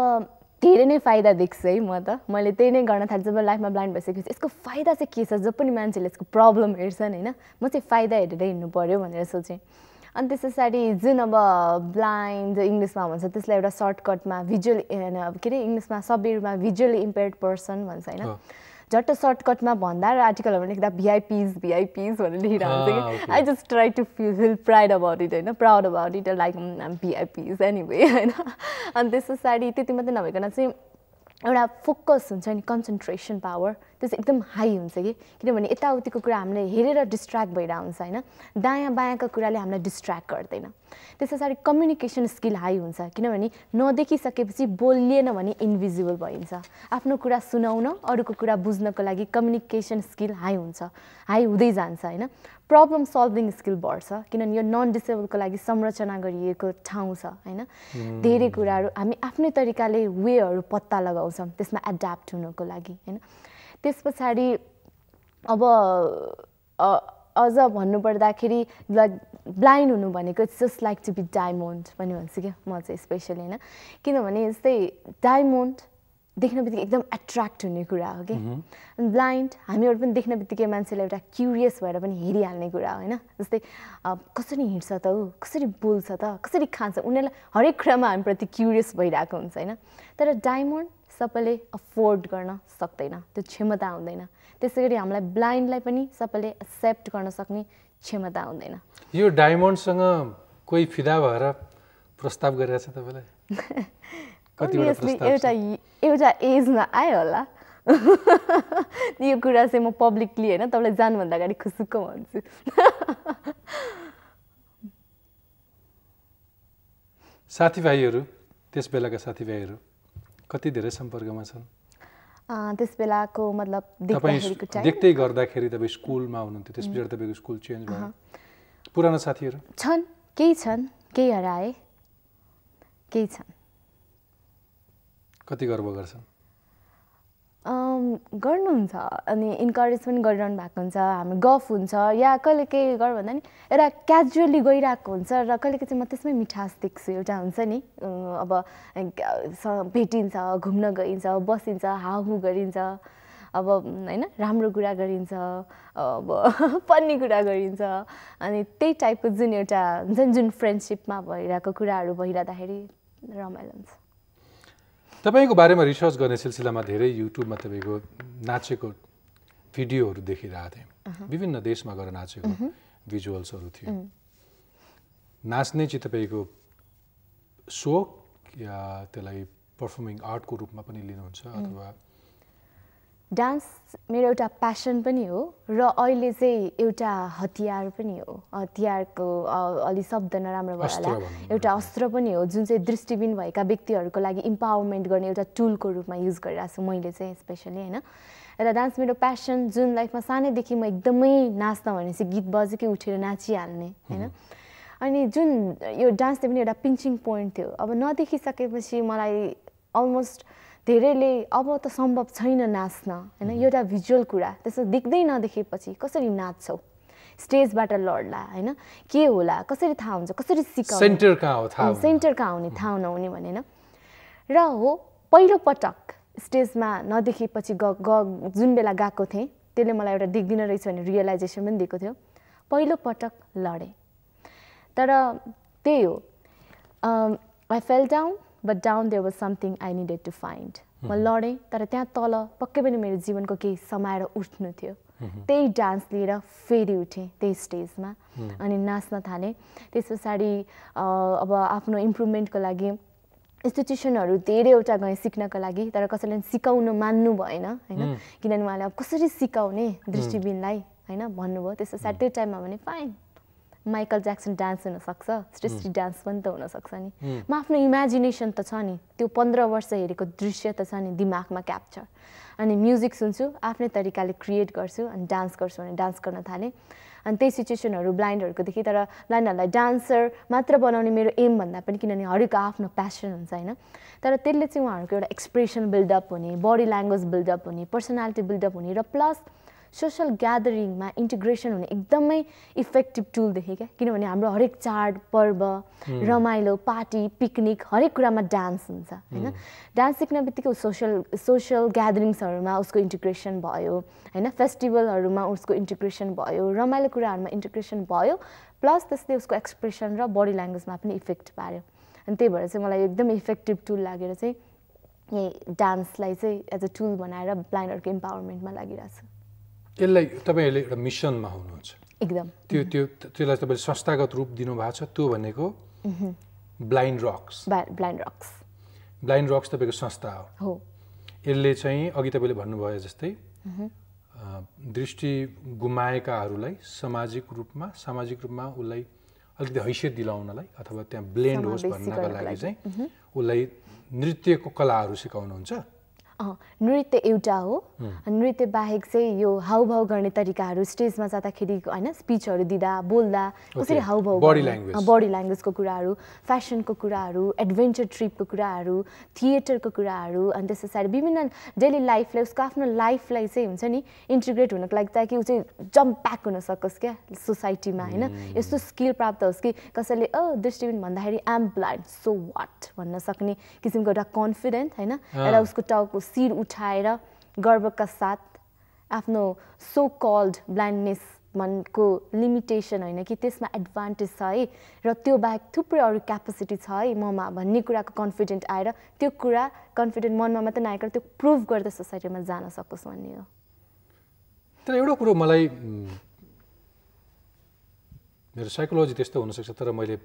धेरै नै फाइदा देख्छु है म त मैले त्यही नै गर्न थाल्छु जब लाइफमा ब्लाइन्ड भइसकेपछि यसको फाइदा चाहिँ के छ जब पनि मान्छेले यसको प्रब्लम हेर्छन् होइन म चाहिँ फाइदा हेरेर हिँड्नु पर्यो भनेर सोचेँ अनि त्यस पछाडि जुन अब ब्लाइन्ड इङ्ग्लिसमा भन्छ त्यसलाई एउटा सर्टकटमा भिजुअल के अरे इङ्ग्लिसमा सबैमा भिजुअली इम्पेयर्ड पर्सन भन्छ होइन झट्ट सर्टकटमा भन्दा र आर्टिकलहरू लेख्दा भिआइपिज भनेर लेखिरहन्छ कि I just try to feel pride about it होइन proud about it like VIPs anyway होइन अनि त्यस पछाडि त्यति मात्रै नभइकन चाहिँ एउटा फोकस हुन्छ नि कन्सन्ट्रेसन पावर त्यो चाहिँ एकदम हाई हुन्छ कि किनभने यताउतिको कुरा हामीले हेरेर डिस्ट्र्याक्ट भइरहेको हुन्छ होइन दायाँ बायाँको कुराले हामीलाई डिस्ट्र्याक्ट गर्दैन त्यस पछाडि कम्युनिकेसन स्किल हाई हुन्छ किनभने नदेखिसकेपछि बोलिएन भने इन्भिजिबल भइन्छ आफ्नो कुरा सुनाउन अरूको कुरा बुझ्नको लागि कम्युनिकेसन स्किल हाई हुन्छ हाई हुँदै जान्छ होइन प्रब्लम सल्भिङ स्किल बढ्छ किनभने यो नन डिसेबलको लागि संरचना गरिएको ठाउँ छ होइन धेरै कुराहरू हामी आफ्नै तरिकाले वेहरू पत्ता लगाउँछौँ त्यसमा एड्याप्ट हुनको लागि होइन त्यस पछाडि अब अझ भन्नुपर्दाखेरि ब्लाइन्ड हुनु भनेको it's just like to be diamond पनि भन्छु क्या म चाहिँ स्पेसली होइन किनभने यस्तै डायमन्ड देख्न बित्तिकै एकदम एट्र्याक्ट हुने कुरा हो कि अनि ब्लाइन्ड हामीहरू पनि देख्न बित्तिकै मान्छेले एउटा क्युरियस भएर पनि हेरिहाल्ने कुरा हो होइन जस्तै कसरी हिँड्छ त ऊ कसरी बोल्छ त कसरी खान्छ उनीहरूलाई हरेक कुरामा हामीप्रति क्युरियस भइरहेको हुन्छ होइन तर डायमन्ड सबैले अफोर्ड गर्न सक्दैन त्यो क्षमता हुँदैन त्यसै गरी हामीलाई ब्लाइन्डलाई पनि सबैले एक्सेप्ट गर्न सक्ने क्षमता हुँदैन यो डायमन्डसँग कोही फिदा भएर प्रस्ताव गरिरहेछ तपाईँलाई एउटा एजमा आयो होला यो कुरा चाहिँ म पब्लिकली होइन तपाईँलाई जानुभन्दा अगाडि खुसुक्क भन्छु साथीभाइहरू त्यस बेलाका साथीभाइहरू कति धेरै सम्पर्कमा छन् त्यस बेलाको मतलब देख्दै गर्दाखेरि तपाईँ स्कुलमा हुनुहुन्थ्यो त्यस पछाडि तपाईँको स्कुल चेन्ज भयो पुरानो साथीहरू छन् केही हराए केही छन् कति गर्व गर्छन् गर्नुहुन्छ अनि इन्करेज पनि गरिरहनु भएको हुन्छ हाम्रो गफ हुन्छ या कहिले केही गर भन्दा नि एउटा क्याजुअली गइरहेको हुन्छ र कहिले चाहिँ म त्यसमै मिठास देख्छु एउटा हुन्छ नि अब भेटिन्छ घुम्न गइन्छ बसिन्छ हाहु गरिन्छ अब होइन राम्रो कुरा गरिन्छ अब फन्नी कुरा गरिन्छ अनि त्यही टाइपको जुन एउटा हुन्छ नि जुन फ्रेन्डसिपमा भइरहेको कुराहरू भइरहँदाखेरि रमाइलो हुन्छ तपाईँको बारेमा रिसर्च गर्ने सिलसिलामा धेरै युट्युबमा तपाईँको नाचेको भिडियोहरू देखिरहेको थिएँ विभिन्न देशमा गएर नाचेको भिजुअल्सहरू थियो नाच्ने चाहिँ तपाईँको सोक या त्यसलाई पर्फर्मिङ आर्टको रूपमा पनि लिनुहुन्छ अथवा डान्स मेरो एउटा प्यासन पनि हो र अहिले चाहिँ एउटा हतियार पनि हो। हतियारको अलि शब्द नराम्रो भयो होला, एउटा अस्त्र पनि हो जुन चाहिँ दृष्टिबिन भएका व्यक्तिहरूको लागि इम्पावरमेन्ट गर्ने एउटा टुलको रूपमा युज गरिरहेको छु मैले चाहिँ स्पेसली होइन। र डान्स मेरो प्यासन जुन लाइफमा सानैदेखि म एकदमै नाच्न भनेपछि गीत बजेकै उठेर नाचिहाल्ने होइन। अनि जुन यो डान्सले पनि एउटा पिन्चिङ पोइन्ट थियो। अब नदेखिसकेपछि मलाई अलमोस्ट धेरैले अब त सम्भव छैन नाच्न होइन, एउटा भिजुअल कुरा त्यसो देख्दै नदेखेपछि कसरी नाच्छौ, स्टेजबाट लड्ला होइन, के होला कसरी थाहा हुन्छ, कसरी सिकाउने, सेन्टर कहाँ हुने थाहा नहुने भनेन। र हो पहिलो पटक स्टेजमा नदेखेपछि जुन बेला गएको थिएँ त्यसले मलाई एउटा देख्दिन रहेछ भने रियलाइजेसन पनि दिएको थियो। पहिलो पटक लडेँ तर त्यही हो, I fell down but down there was something I needed to find. म लडेँ तर त्यहाँ तल पक्कै पनि मेरो जीवनको केही समाएर उठ्नु थियो। त्यही डान्स लिएर फेरि उठेँ त्यही स्टेजमा अनि नाच्न थालेँ। त्यस पछाडि अब आफ्नो इम्प्रुभमेन्टको लागि इन्स्टिट्युसनहरू धेरैवटा गएँ सिक्नको लागि, तर कसैले सिकाउन मान्नु भएन होइन, किनभने उहाँले अब कसरी सिकाउने दृष्टिबिनलाई होइन भन्नुभयो। त्यस पछाडि त्यो टाइममा भने फाइन माइकल ज्याक्सन डान्स हुनसक्छ, सृष्टि डान्स पनि त हुनसक्छ नि। म आफ्नो इमेजिनेसन त छ नि, त्यो 15 वर्ष हेरेको दृश्य त छ नि दिमागमा क्याप्चर, अनि म्युजिक सुन्छु आफ्नै तरिकाले क्रिएट गर्छु अनि डान्स गर्छु भने डान्स गर्न थालेँ। अनि त्यही सिचुएसनहरू ब्लाइन्डहरूको देखि, तर ब्लाइन्डहरूलाई डान्सर मात्र बनाउने मेरो एम भन्दा पनि, किनभने हरेकको आफ्नो प्यासन हुन्छ होइन, तर त्यसले चाहिँ उहाँहरूको एउटा एक्सप्रेसन बिल्डअप हुने, बडी ल्याङ्ग्वेज बिल्डअप हुने, पर्सनालिटी बिल्डअप हुने र प्लस सोसल ग्यादरिङमा इन्टिग्रेसन हुने एकदमै इफेक्टिभ टुल देखेँ क्या। किनभने हाम्रो हरेक चाड पर्व रमाइलो पार्टी पिकनिक हरेक कुरामा डान्स हुन्छ होइन। डान्स सिक्ने बित्तिकै सोसल ग्यादरिङ्सहरूमा उसको इन्टिग्रेसन भयो होइन, फेस्टिभलहरूमा उसको इन्टिग्रेसन भयो, रमाइलो कुराहरूमा इन्टिग्रेसन भयो, प्लस त्यसले उसको एक्सप्रेसन र बडी ल्याङ्ग्वेजमा पनि इफेक्ट पार्यो। अनि त्यही भएर चाहिँ मलाई एकदमै इफेक्टिभ टुल लागेर चाहिँ यही डान्सलाई चाहिँ एज अ टुल बनाएर ब्लाइन्डहरूको इम्पावरमेन्टमा लागिरहेको छु। यसलाई तपाईँहरूले एउटा मिसनमा हुनुहुन्छ एकदम, त्यसलाई तपाईँले संस्थागत रूप दिनुभएको छ, त्यो भनेको ब्लाइन्ड रक्स। ब्लाइन्ड रक्स तपाईँको संस्था हो। यसले चाहिँ अघि तपाईँले भन्नुभयो जस्तै दृष्टि गुमाएकाहरूलाई सामाजिक रूपमा उसलाई अलिकति हैसियत दिलाउनलाई अथवा त्यहाँ ब्लेन्ड होस् भन्नका लागि चाहिँ उसलाई नृत्यको कलाहरू सिकाउनुहुन्छ। नृत्य एउटा हो, नृत्य बाहेक चाहिँ यो हाउभाउ गर्ने तरिकाहरू स्टेजमा जाँदाखेरि होइन, स्पिचहरू दिँदा बोल्दा कसरी हाउभाउ, बडी ल्याङ्ग्वेजको कुराहरू, फ्यासनको कुराहरू, एडभेन्चर ट्रिपको कुराहरू, थिएटरको कुराहरू, अनि त्यस पछाडि विभिन्न डेली लाइफलाई उसको आफ्नो लाइफलाई चाहिँ हुन्छ नि इन्टिग्रेट हुनको लागि ताकि ऊ चाहिँ जम्प ब्याक हुन सकोस् क्या सोसाइटीमा होइन। यस्तो स्किल प्राप्त होस् कि कसैले दृष्टिबिन भन्दाखेरि आम ब्लाइन्ड सो वाट भन्न सक्ने किसिमको एउटा कन्फिडेन्ट होइन, एउटा उसको टाउको शिर उठाएर गर्वका साथ आफ्नो सो कल्ड ब्लाइन्डनेस मनको लिमिटेसन होइन कि त्यसमा एडभान्टेज छ है र त्यो बाहेक थुप्रै अरू क्यापेसिटी छ है ममा भन्ने कुराको कन्फिडेन्ट आएर त्यो कुरा कन्फिडेन्ट मनमा मात्र नआएर त्यो प्रुभ गर्दै सोसाइटीमा जान सकोस् भन्ने हो। तर एउटा कुरो मलाई मेरो साइकोलोजी त्यस्तो हुनसक्छ, तर मैले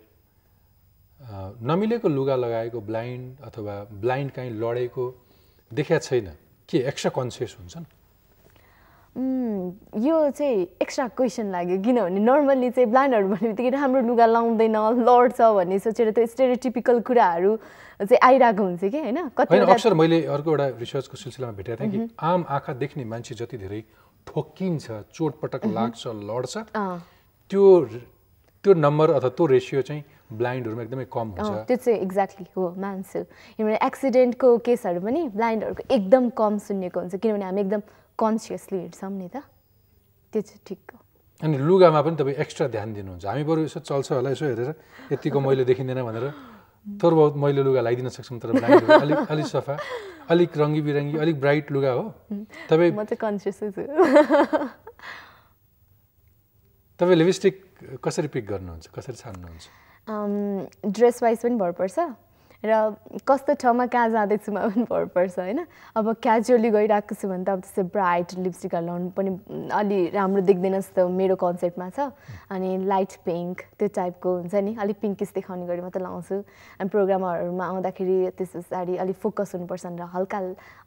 नमिलेको लुगा लगाएको ब्लाइन्ड अथवा ब्लाइन्ड कहीँ लडेको देखा छैन। के एक्स्ट्रा कन्सियस हुन्छन्? यो चाहिँ एक्स्ट्रा क्वेसन लाग्यो, किनभने नर्मल्ली चाहिँ ब्लाइन्डहरू भन्ने बित्तिकै राम्रो लुगा लाउँदैन लड्छ भन्ने सोचेर त्यो स्टेरियोटिपिकल कुराहरू चाहिँ आइरहेको हुन्छ कि होइन। अक्सर मैले अर्को एउटा रिसर्चको सिलसिलामा भेटेको थिएँ कि आम आँखा देख्ने मान्छे जति धेरै ठोक्किन्छ, चोटपटक लाग्छ, लड्छ, त्यो नम्बर अथवा त्यो रेसियो चाहिँ ब्लाइन्डहरूमा एकदमै कम हुन्छ। त्यो चाहिँ एक्ज्याक्टली हो मान्छु। किनभने एक्सिडेन्टको केसहरू पनि ब्लाइन्डहरूको एकदम कम सुन्नेको हुन्छ, किनभने हामी एकदम कन्सियसली हिँड्छौँ नि त, त्यो चाहिँ ठिक हो। अनि लुगामा पनि तपाईँ एक्स्ट्रा ध्यान दिनुहुन्छ। हामी बरु यसो चल्छ होला यसो हेरेर यतिको मैले देखिँदैन भनेर थोर बहुत मैले लुगा लगाइदिन सक्छौँ, तर ब्लाइन्ड अलिक सफा, अलिक रङ्गी बिरङ्गी, अलिक ब्राइट लुगा हो। तपाईँ म चाहिँ कन्सियसै छु। तपाईँ लिपस्टिक कसरी पिक गर्नुहुन्छ, कसरी छान्नुहुन्छ? ड्रेस वाइज पनि भर पर्छ र कस्तो ठाउँमा कहाँ जाँदैछु मा पनि भर पर्छ होइन अब क्याजुअली गइरहेको छु भने त अब त्यस्तै ब्राइट लिपस्टिकहरू लाउनु पनि अलि राम्रो देख्दैन जस्तो मेरो कन्सेप्टमा छ अनि लाइट पिङ्क त्यो टाइपको हुन्छ नि अलिक पिङ्किस देखाउने गरी मात्रै लाउँछु अनि प्रोग्रामहरूमा आउँदाखेरि त्यस पछाडि अलिक फोकस हुनुपर्छ भनेर हल्का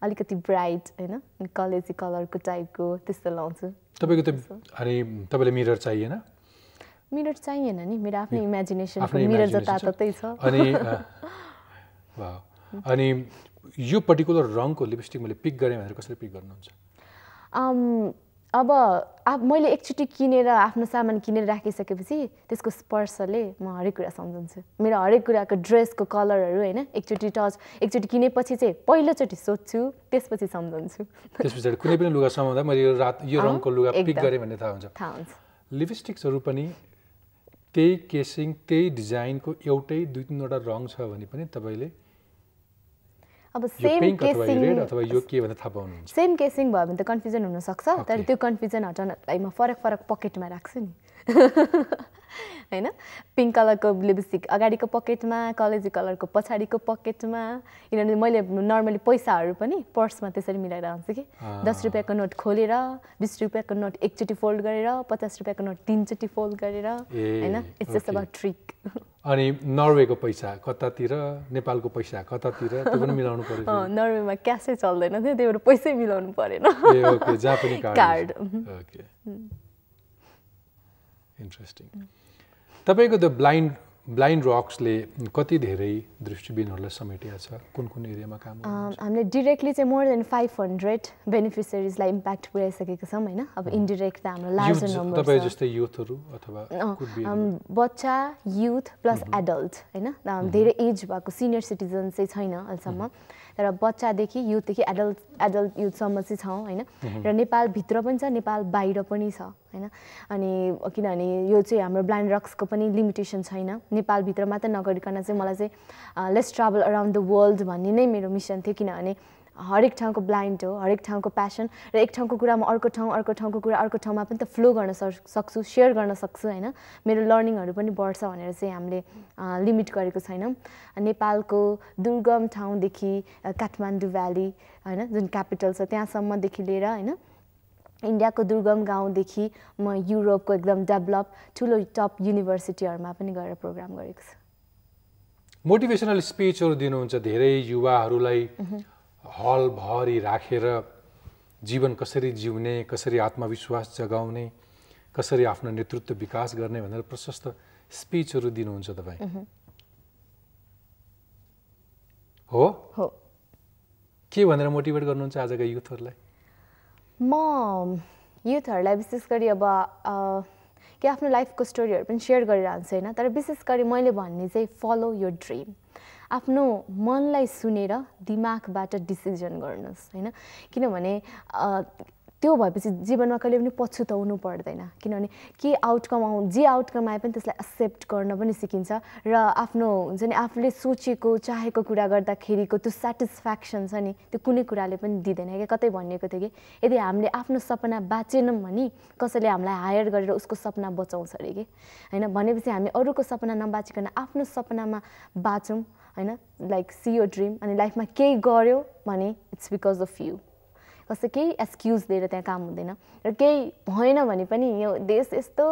अलिकति ब्राइट होइन कलेजी कलरको टाइपको त्यस्तो लाउँछु तपाईँको त अनि तपाईँलाई मिरर चाहिएन मिरर चाहिएन नि मेरो आफ्नै इमेजिनेसनको मिरर जताततै छ अनि यो पर्टिकुलर रङको लिपस्टिक मैले पिक गरेँ भनेर कसरी पिक गर्नुहुन्छ अब मैले एकचोटि किनेर आफ्नो सामान किनेर राखिसकेपछि त्यसको स्पर्शले म हरेक कुरा सम्झन्छु मेरो हरेक कुराको ड्रेसको कलरहरू होइन एकचोटि किनेपछि चाहिँ पहिलोचोटि सोध्छु त्यसपछि सम्झन्छु त्यस पछाडि कुनै पनि लुगा समाउँदा मैले यो रङको लुगा पिक गरेँ भन्ने थाहा हुन्छ लिपस्टिक्सहरू पनि त्यही केसिङ त्यही डिजाइनको एउटै 2-3वटा रङ छ भने पनि तपाईँले अब सेम केसिङ अथवा यो के भनेर थाहा पाउनुहुन्छ सेम केसिङ भयो भने त कन्फ्युजन हुनसक्छ तर त्यो कन्फ्युजन हटाउनलाई म फरक पकेटमा राख्छु नि होइन पिङ्क कलरको लिपस्टिक अगाडिको पकेटमा कलेजी कलरको पछाडिको पकेटमा किनभने मैले नर्मली पैसाहरू पनि पर्समा त्यसरी मिलाएर आउँछु कि 10 रुपियाँको नोट खोलेर 20 रुपियाँको नोट एकचोटि फोल्ड गरेर 50 रुपियाँको नोट 3 चोटि फोल्ड गरेर होइन इट्स जस्ट अबाउट ट्रिक अनि नर्वेको पैसा कतातिर नेपालको पैसा कतातिर त्यो पनि मिलाउनु पर्यो नर्वेमा क्यासै चल्दैन थियो त्यही भएर पैसै मिलाउनु परेन ओके जहाँ पनि कार्ड ओके इन्ट्रेस्टिङ तपाईको द ब्लाइन्ड रक्सले कति धेरै दृष्टिबिनहरूलाई समेटेको छ कुन एरियामा काम गर्नुहुन्छ हामीले डाइरेक्टली चाहिँ मोर देन 500 बेनिफिसियरीजलाई इम्प्याक्ट पुर्याइसकेको छौँ हैन अब इन्डाइरेक्ट त हाम्रो लार्जर नम्बर छ तपाई जस्तै युथहरू अथवा बच्चा युथ प्लस एडल्ट हैन धेरै एज भएको सिनियर सिटिजन चाहिँ छैन अहिलेसम्म तर बच्चादेखि युथदेखि एडल्ट युथसम्म चाहिँ छौँ हैन र नेपालभित्र पनि छ नेपाल बाहिर पनि छ हैन अनि किनभने यो चाहिँ हाम्रो ब्लाइन्ड रक्सको पनि लिमिटेसन छैन नेपालभित्र मात्र नगरिकन चाहिँ मलाई चाहिँ let's travel around the world भन्ने नै मेरो मिसन थियो किनभने हरेक ठाउँको ब्लाइन्ड हो हरेक ठाउँको प्यासन र एक ठाउँको कुरा म अर्को ठाउँको कुरा अर्को ठाउँमा पनि त फ्लो गर्न सक्छु सेयर गर्न सक्छु हैन मेरो लर्निङहरू पनि बढ्छ भनेर चाहिँ हामीले लिमिट गरेको छैनौँ नेपालको दुर्गम ठाउँदेखि काठमाडौँ भ्याली हैन जुन क्यापिटल छ त्यहाँसम्मदेखि लिएर हैन इन्डियाको दुर्गम गाउँदेखि म युरोपको एकदम डेभलप ठुलो टप युनिभर्सिटीहरूमा पनि गएर प्रोग्राम गरेको छु मोटिभेसनल स्पिचहरू दिनुहुन्छ धेरै युवाहरूलाई हल भरी राखेर जीवन कसरी जिउने कसरी आत्मविश्वास जगाउने कसरी आफ्नो नेतृत्व विकास गर्ने भनेर प्रशस्त स्पिचहरू दिनुहुन्छ तपाईँ हो के भनेर मोटिभेट गर्नुहुन्छ आजका युथहरूलाई म युथहरूलाई विशेष गरी अब के आफ्नो लाइफको स्टोरीहरू पनि सेयर गरिरहन्छु हैन तर विशेष गरी मैले भन्ने चाहिँ फलो योर ड्रिम आफ्नो मनलाई सुनेर दिमागबाट डिसिजन गर्नुहोस् हैन किनभने त्यो भएपछि जीवनमा कहिले पनि पछुताउनु पर्दैन किनभने के आउटकम आए पनि त्यसलाई एक्सेप्ट गर्न पनि सिकिन्छ र आफ्नो हुन्छ नि आफूले सोचेको चाहेको कुरा गर्दाखेरिको त्यो स्याटिस्फ्याक्सन छ नि त्यो कुनै कुराले पनि दिँदैन के कतै भनिएको थियो कि यदि हामीले आफ्नो सपना बाँचेनौँ भने कसैले हामीलाई हायर गरेर उसको सपना बचाउँछ अरे कि हैन भनेपछि हामी अरूको सपना नबाँचिकन आफ्नो सपनामा बाँचौँ हैन लाइक सी योर ड्रिम अनि लाइफमा केही गर्यो भने इट्स बिकज अफ यु कसै केही एक्सक्युज दिएर त्यहाँ काम हुँदैन र केही भएन भने पनि यो देश यस्तो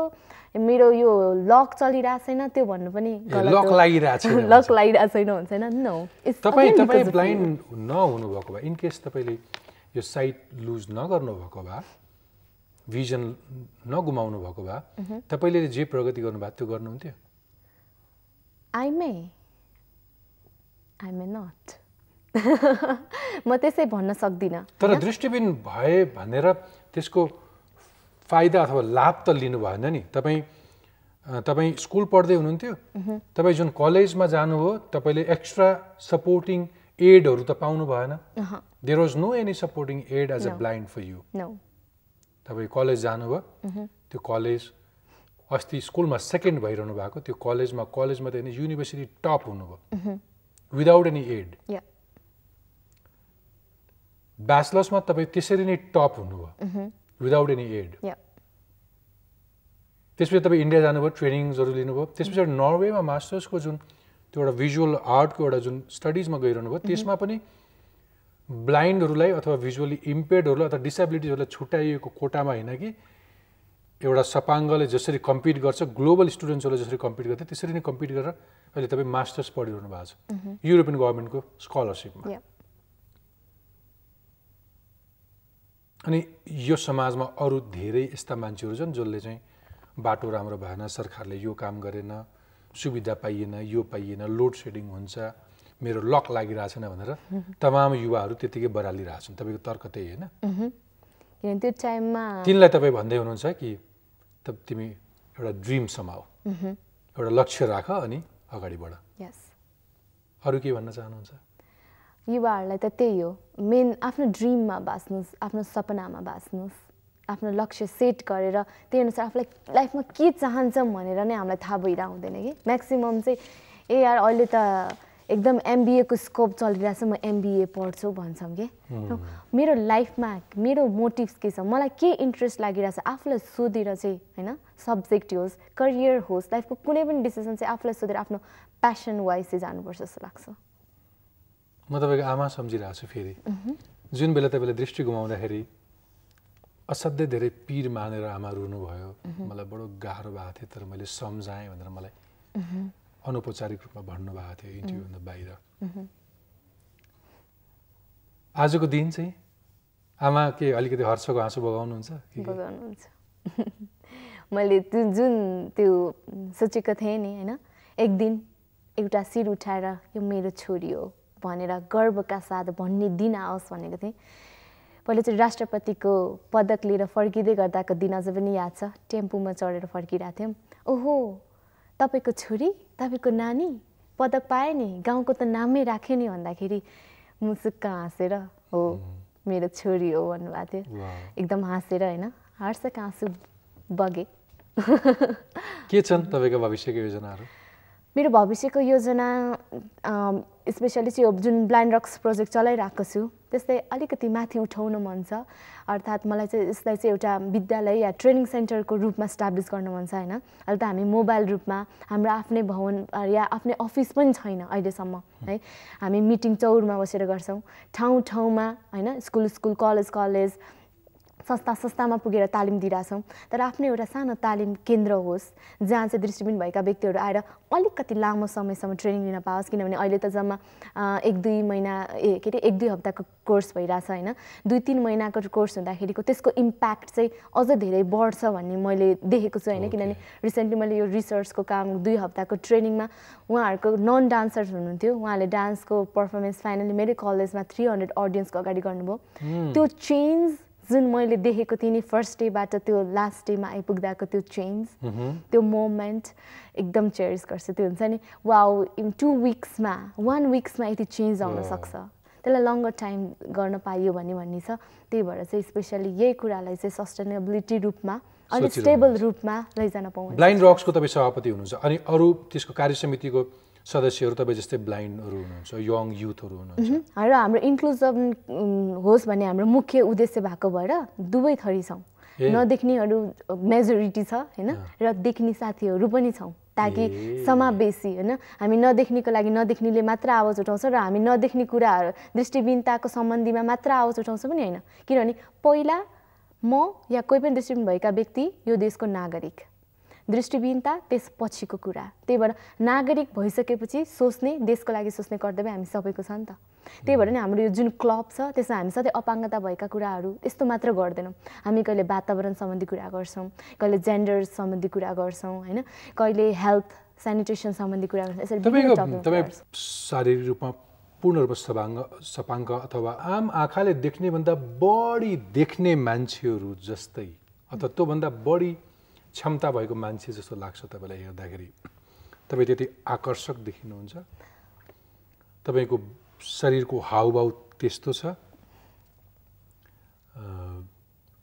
मेरो यो लक चलिरहेको छैन त्यो भन्नु पनि लक लागिरहेको छैन हुन्छ हैन नो तपाईँ ब्लाइन्ड नहुनु भएको भए इन केस तपाईँले यो साइट लुज नगर्नु भएको भए भिजन नगुमाउनु भएको भए तपाईँले जे प्रगति गर्नुभएको त्यो गर्नुहुन्थ्यो I may not म त्यसै भन्न सक्दिनँ तर दृष्टिबिन भए भनेर त्यसको फाइदा अथवा लाभ त लिनु भएन नि तपाईँ स्कुल पढ्दै हुनुहुन्थ्यो तपाईँ जुन कलेजमा जानुभयो तपाईँले एक्स्ट्रा सपोर्टिङ एडहरू त पाउनु भएन there was no any supporting aid as a blind for you तपाईँ कलेज जानुभयो त्यो कलेज अस्ति स्कुलमा सेकेन्ड भइरहनु भएको त्यो कलेजमा त होइन युनिभर्सिटी टप हुनुभयो विदाउट एनी एड ब्याचलर्समा तपाईँ त्यसरी नै टप हुनुभयो विदाउट एनी एड त्यसपछि तपाईँ इन्डिया जानुभयो ट्रेनिङ्सहरू लिनुभयो त्यसपछि नर्वेमा मास्टर्सको जुन त्यो एउटा भिजुअल आर्टको एउटा जुन स्टडिजमा गइरहनु भयो त्यसमा पनि ब्लाइन्डहरूलाई अथवा भिजुअली इम्पेयर्डहरूलाई अथवा डिसेबिलिटिजहरूलाई छुट्याइएको कोटामा होइन कि एउटा सपाङ्गले जसरी कम्पिट गर्छ ग्लोबल स्टुडेन्ट्सहरूले जसरी कम्पिट गर्थे त्यसरी नै कम्पिट गरेर अहिले तपाईँ मास्टर्स पढिरहनु भएको छ युरोपियन गभर्मेन्टको स्कलरसिपमा। अनि यो समाजमा अरू धेरै यस्ता मान्छेहरू छन् जसले चाहिँ बाटो राम्रो भएन, सरकारले यो काम गरेन, सुविधा पाइएन, यो पाइएन, लोड सेडिङ हुन्छ, मेरो लक लागिरहेको छैन भनेर तमाम युवाहरू त्यतिकै बरालिरहेछन्। तपाईँको तर्क त्यही होइन? किन त्यो टाइममा तिनलाई तपाईँ भन्दै हुनुहुन्छ कि तिमी एउटा ड्रिम समाऊ, एउटा लक्ष्य राख अनि अगाडि बढ। अरू के भन्न चाहनुहुन्छ? युवाहरूलाई त त्यही हो, मेन आफ्नो ड्रिममा बाँच्नुहोस्, आफ्नो सपनामा बाँच्नुहोस्, आफ्नो लक्ष्य सेट गरेर त्यही अनुसार आफूलाई लाइफमा के चाहन्छौँ भनेर नै हामीलाई थाहा भइरहेको हुँदैन कि म्याक्सिमम् चाहिँ यार अहिले त एकदम एमबिएको स्कोप चलिरहेछ, म एमबिए पढ्छु भन्छौँ कि मेरो लाइफमा मेरो मोटिभ्स के छ, मलाई के इन्ट्रेस्ट लागिरहेछ आफूलाई सोधेर चाहिँ होइन, सब्जेक्ट होस्, करियर होस्, लाइफको कुनै पनि डिसिजन चाहिँ आफूलाई सोधेर आफ्नो प्यासन वाइज चाहिँ जानुपर्छ जस्तो लाग्छ। म तपाईँको आमा सम्झिरहेको छु फेरि, जुन बेला तपाईँले दृष्टि गुमाउँदाखेरि असाध्यै धेरै पीर मानेर आमा रुनुभयो, मलाई बडो गाह्रो भएको थियो, तर मैले सम्झाएँ भनेर मलाई अनौपचारिक रूपमा भन्नुभएको थियो इन्टरभ्यूभन्दा बाहिर। आजको दिन चाहिँ आमा के अलिकति हर्षको हाँसो बगाउनुहुन्छ? बगाउनुहुन्छ। मैले जुन त्यो सोचेको थिएँ नि होइन, एक दिन एउटा शिर उठाएर यो मेरो छोरी हो भनेर गर्वका साथ भन्ने दिन आओस् भनेको थिएँ। पहिले चाहिँ राष्ट्रपतिको पदक लिएर फर्किँदै गर्दाको दिन अझ पनि याद छ, टेम्पूमा चढेर फर्किरहेको थियौँ। ओहो तपाईँको छोरी, तपाईँको नानी पदक पाए नि, गाउँको त नामै राख्यो नि भन्दाखेरि मुसुक्क हाँसेर हो मेरो छोरी हो भन्नुभएको थियो। एकदम हाँसेर होइन, हर्षका आँसु बगे। के छन् तपाईँको भविष्यको योजनाहरू? मेरो भविष्यको योजना स्पेसली चाहिँ जुन ब्लाइन्ड रक्स प्रोजेक्ट चलाइरहेको छु त्यस्तै अलिकति माथि उठाउन मन छ। अर्थात् मलाई चाहिँ यसलाई चाहिँ एउटा विद्यालय या ट्रेनिङ सेन्टरको रूपमा स्टाब्लिस गर्न मन छ होइन। अहिले त हामी मोबाइल रूपमा हाम्रो आफ्नै भवन या आफ्नै अफिस पनि छैन अहिलेसम्म है, हामी मिटिङ चौरमा बसेर गर्छौँ, ठाउँ ठाउँमा होइन, स्कुल कलेज संस्थामा पुगेर तालिम दिइरहेछौँ। तर आफ्नै एउटा सानो तालिम केन्द्र होस् जहाँ चाहिँ दृष्टिबिन भएका व्यक्तिहरू आएर अलिकति लामो समयसम्म ट्रेनिङ लिन पाओस्। किनभने अहिले त जम्मा 1-2 हप्ताको कोर्स भइरहेछ होइन, 2-3 महिनाको कोर्स हुँदाखेरिको त्यसको इम्प्याक्ट चाहिँ अझ धेरै बढ्छ भन्ने मैले देखेको छु होइन। किनभने रिसेन्टली मैले यो रिसर्चको काम 2 हप्ताको ट्रेनिङमा उहाँहरूको नन डान्सर्स हुनुहुन्थ्यो, उहाँले डान्सको पर्फर्मेन्स फाइनली मेरै कलेजमा 300 अडियन्सको अगाडि गर्नुभयो। त्यो चेन्ज जुन मैले देखेको थिएँ नि फर्स्ट डेबाट त्यो लास्ट डेमा आइपुग्दाको त्यो चेन्ज, त्यो मोमेन्ट एकदम चेरिस गर्छ। त्यो हुन्छ नि वाउ, इन 1 विक्समा यति चेन्ज आउन सक्छ, त्यसलाई लङ्गर टाइम गर्न पाइयो भन्ने छ। त्यही भएर चाहिँ स्पेसली यही कुरालाई चाहिँ सस्टेनेबिलिटी रूपमा अलिक स्टेबल रूपमा लैजान पाउनु। ब्लाइन्ड रक्सको तपाईँ सभापति हुनुहुन्छ अनि अरू त्यसको कार्यसमितिको सदस्यहरू तपाईँ जस्तै ब्लाइन्डहरू हुनुहुन्छ, यङ युथहरू हुनुहुन्छ र हाम्रो इन्क्लुजिभ होस् भन्ने हाम्रो मुख्य उद्देश्य भएको भएर दुवै थरी छौँ। नदेख्नेहरू मेजोरिटी छ होइन र देख्ने साथीहरू पनि छौँ, ताकि समावेशी होइन। हामी नदेख्नेको लागि नदेख्नेले मात्र आवाज उठाउँछ र हामी नदेख्ने कुराहरू दृष्टिबिनताको सम्बन्धीमा मात्र आवाज उठाउँछ पनि होइन। किनभने पहिला म या कोही पनि दृष्टिबिन भएका व्यक्ति यो देशको नागरिक, दृष्टिबिनता त्यसपछिको कुरा। त्यही भएर नागरिक भइसकेपछि सोच्ने, देशको लागि सोच्ने कर्तव्य हामी सबैको छ नि त। त्यही भएर नि हाम्रो यो जुन क्लब छ त्यसमा हामी सधैँ अपाङ्गता भएका कुराहरू यस्तो मात्र गर्दैनौँ। हामी कहिले वातावरण सम्बन्धी कुरा गर्छौँ, कहिले जेन्डर सम्बन्धी कुरा गर्छौँ होइन, कहिले हेल्थ सेनिटेसन सम्बन्धी कुरा गर्छौँ। तपाईँ शारीरिक रूपमा पूर्ण रूपमा सपाङ्ग अथवा आम आँखाले देख्नेभन्दा बढी देख्ने मान्छेहरू जस्तै अथवा त्योभन्दा बढी क्षमता भएको मान्छे जस्तो लाग्छ तपाईँलाई हेर्दाखेरि। तपाईँ त्यति आकर्षक देखिनुहुन्छ, तपाईँको शरीरको हाउभाउ त्यस्तो छ,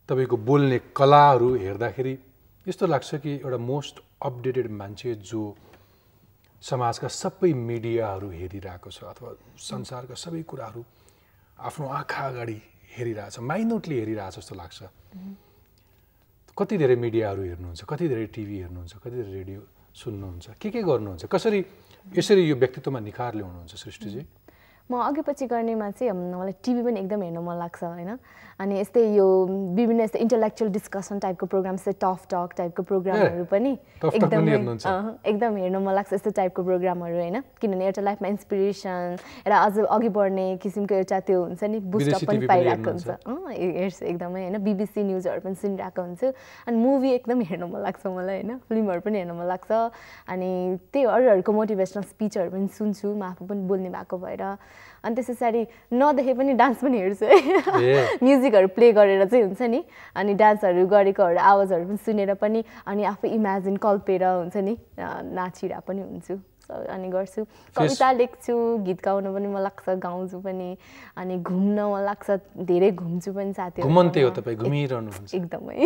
तपाईँको बोल्ने कलाहरू हेर्दाखेरि यस्तो लाग्छ कि एउटा मोस्ट अपडेटेड मान्छे जो समाजका सबै मिडियाहरू हेरिरहेको छ अथवा संसारका सबै कुराहरू आफ्नो आँखा अगाडि हेरिरहेछ, माइन्युटली हेरिरहेछ जस्तो लाग्छ। कति धेरै मिडियाहरू हेर्नुहुन्छ, कति धेरै टिभी हेर्नुहुन्छ, कति धेरै रेडियो सुन्नुहुन्छ के गर्नुहुन्छ कसरी यसरी यो व्यक्तित्वमा निखार ल्याउनुहुन्छ सृष्टिजी म अघि पछि गर्नेमा चाहिँ मलाई टिभी पनि एकदम हेर्न मन लाग्छ हैन अनि यस्तै यो विभिन्न यस्तै इन्टेलेक्चुअल डिस्कसन टाइपको प्रोग्राम जस्तै टफ टक टाइपको प्रोग्रामहरू पनि एकदम हेर्न मन लाग्छ यस्तो टाइपको प्रोग्रामहरू हैन किनभने एउटा लाइफमा इन्सपिरेसन एउटा अझ अघि बढ्ने किसिमको एउटा त्यो हुन्छ नि बुस्टअप पनि पाइरहेको हुन्छ हेर्छु एकदमै हैन बीबीसी न्युजहरू पनि सुनिरहेको हुन्छु अनि मुभी एकदम हेर्न मन लाग्छ मलाई हैन फिल्महरू पनि हेर्न मन लाग्छ अनि त्यही अरूहरूको मोटिभेसनल स्पिचहरू पनि सुन्छु म आफू पनि बोल्ने भएको भएर अनि त्यसैगरी नदेखे पनि डान्स पनि हेर्छु है म्युजिकहरू प्ले गरेर चाहिँ हुन्छ नि अनि डान्सहरू गरेकोहरू आवाजहरू पनि सुनेर पनि अनि आफू इमेजिन कल्पेर हुन्छ नि नाचिरहेको पनि हुन्छु अनि गर्छु कविता लेख्छु गीत गाउन पनि मन लाग्छ गाउँछु पनि अनि घुम्न मन लाग्छ धेरै घुम्छु पनि साथीहरू घुमन्ते हो तपाई घुमिरहनुहुन्छ एकदमै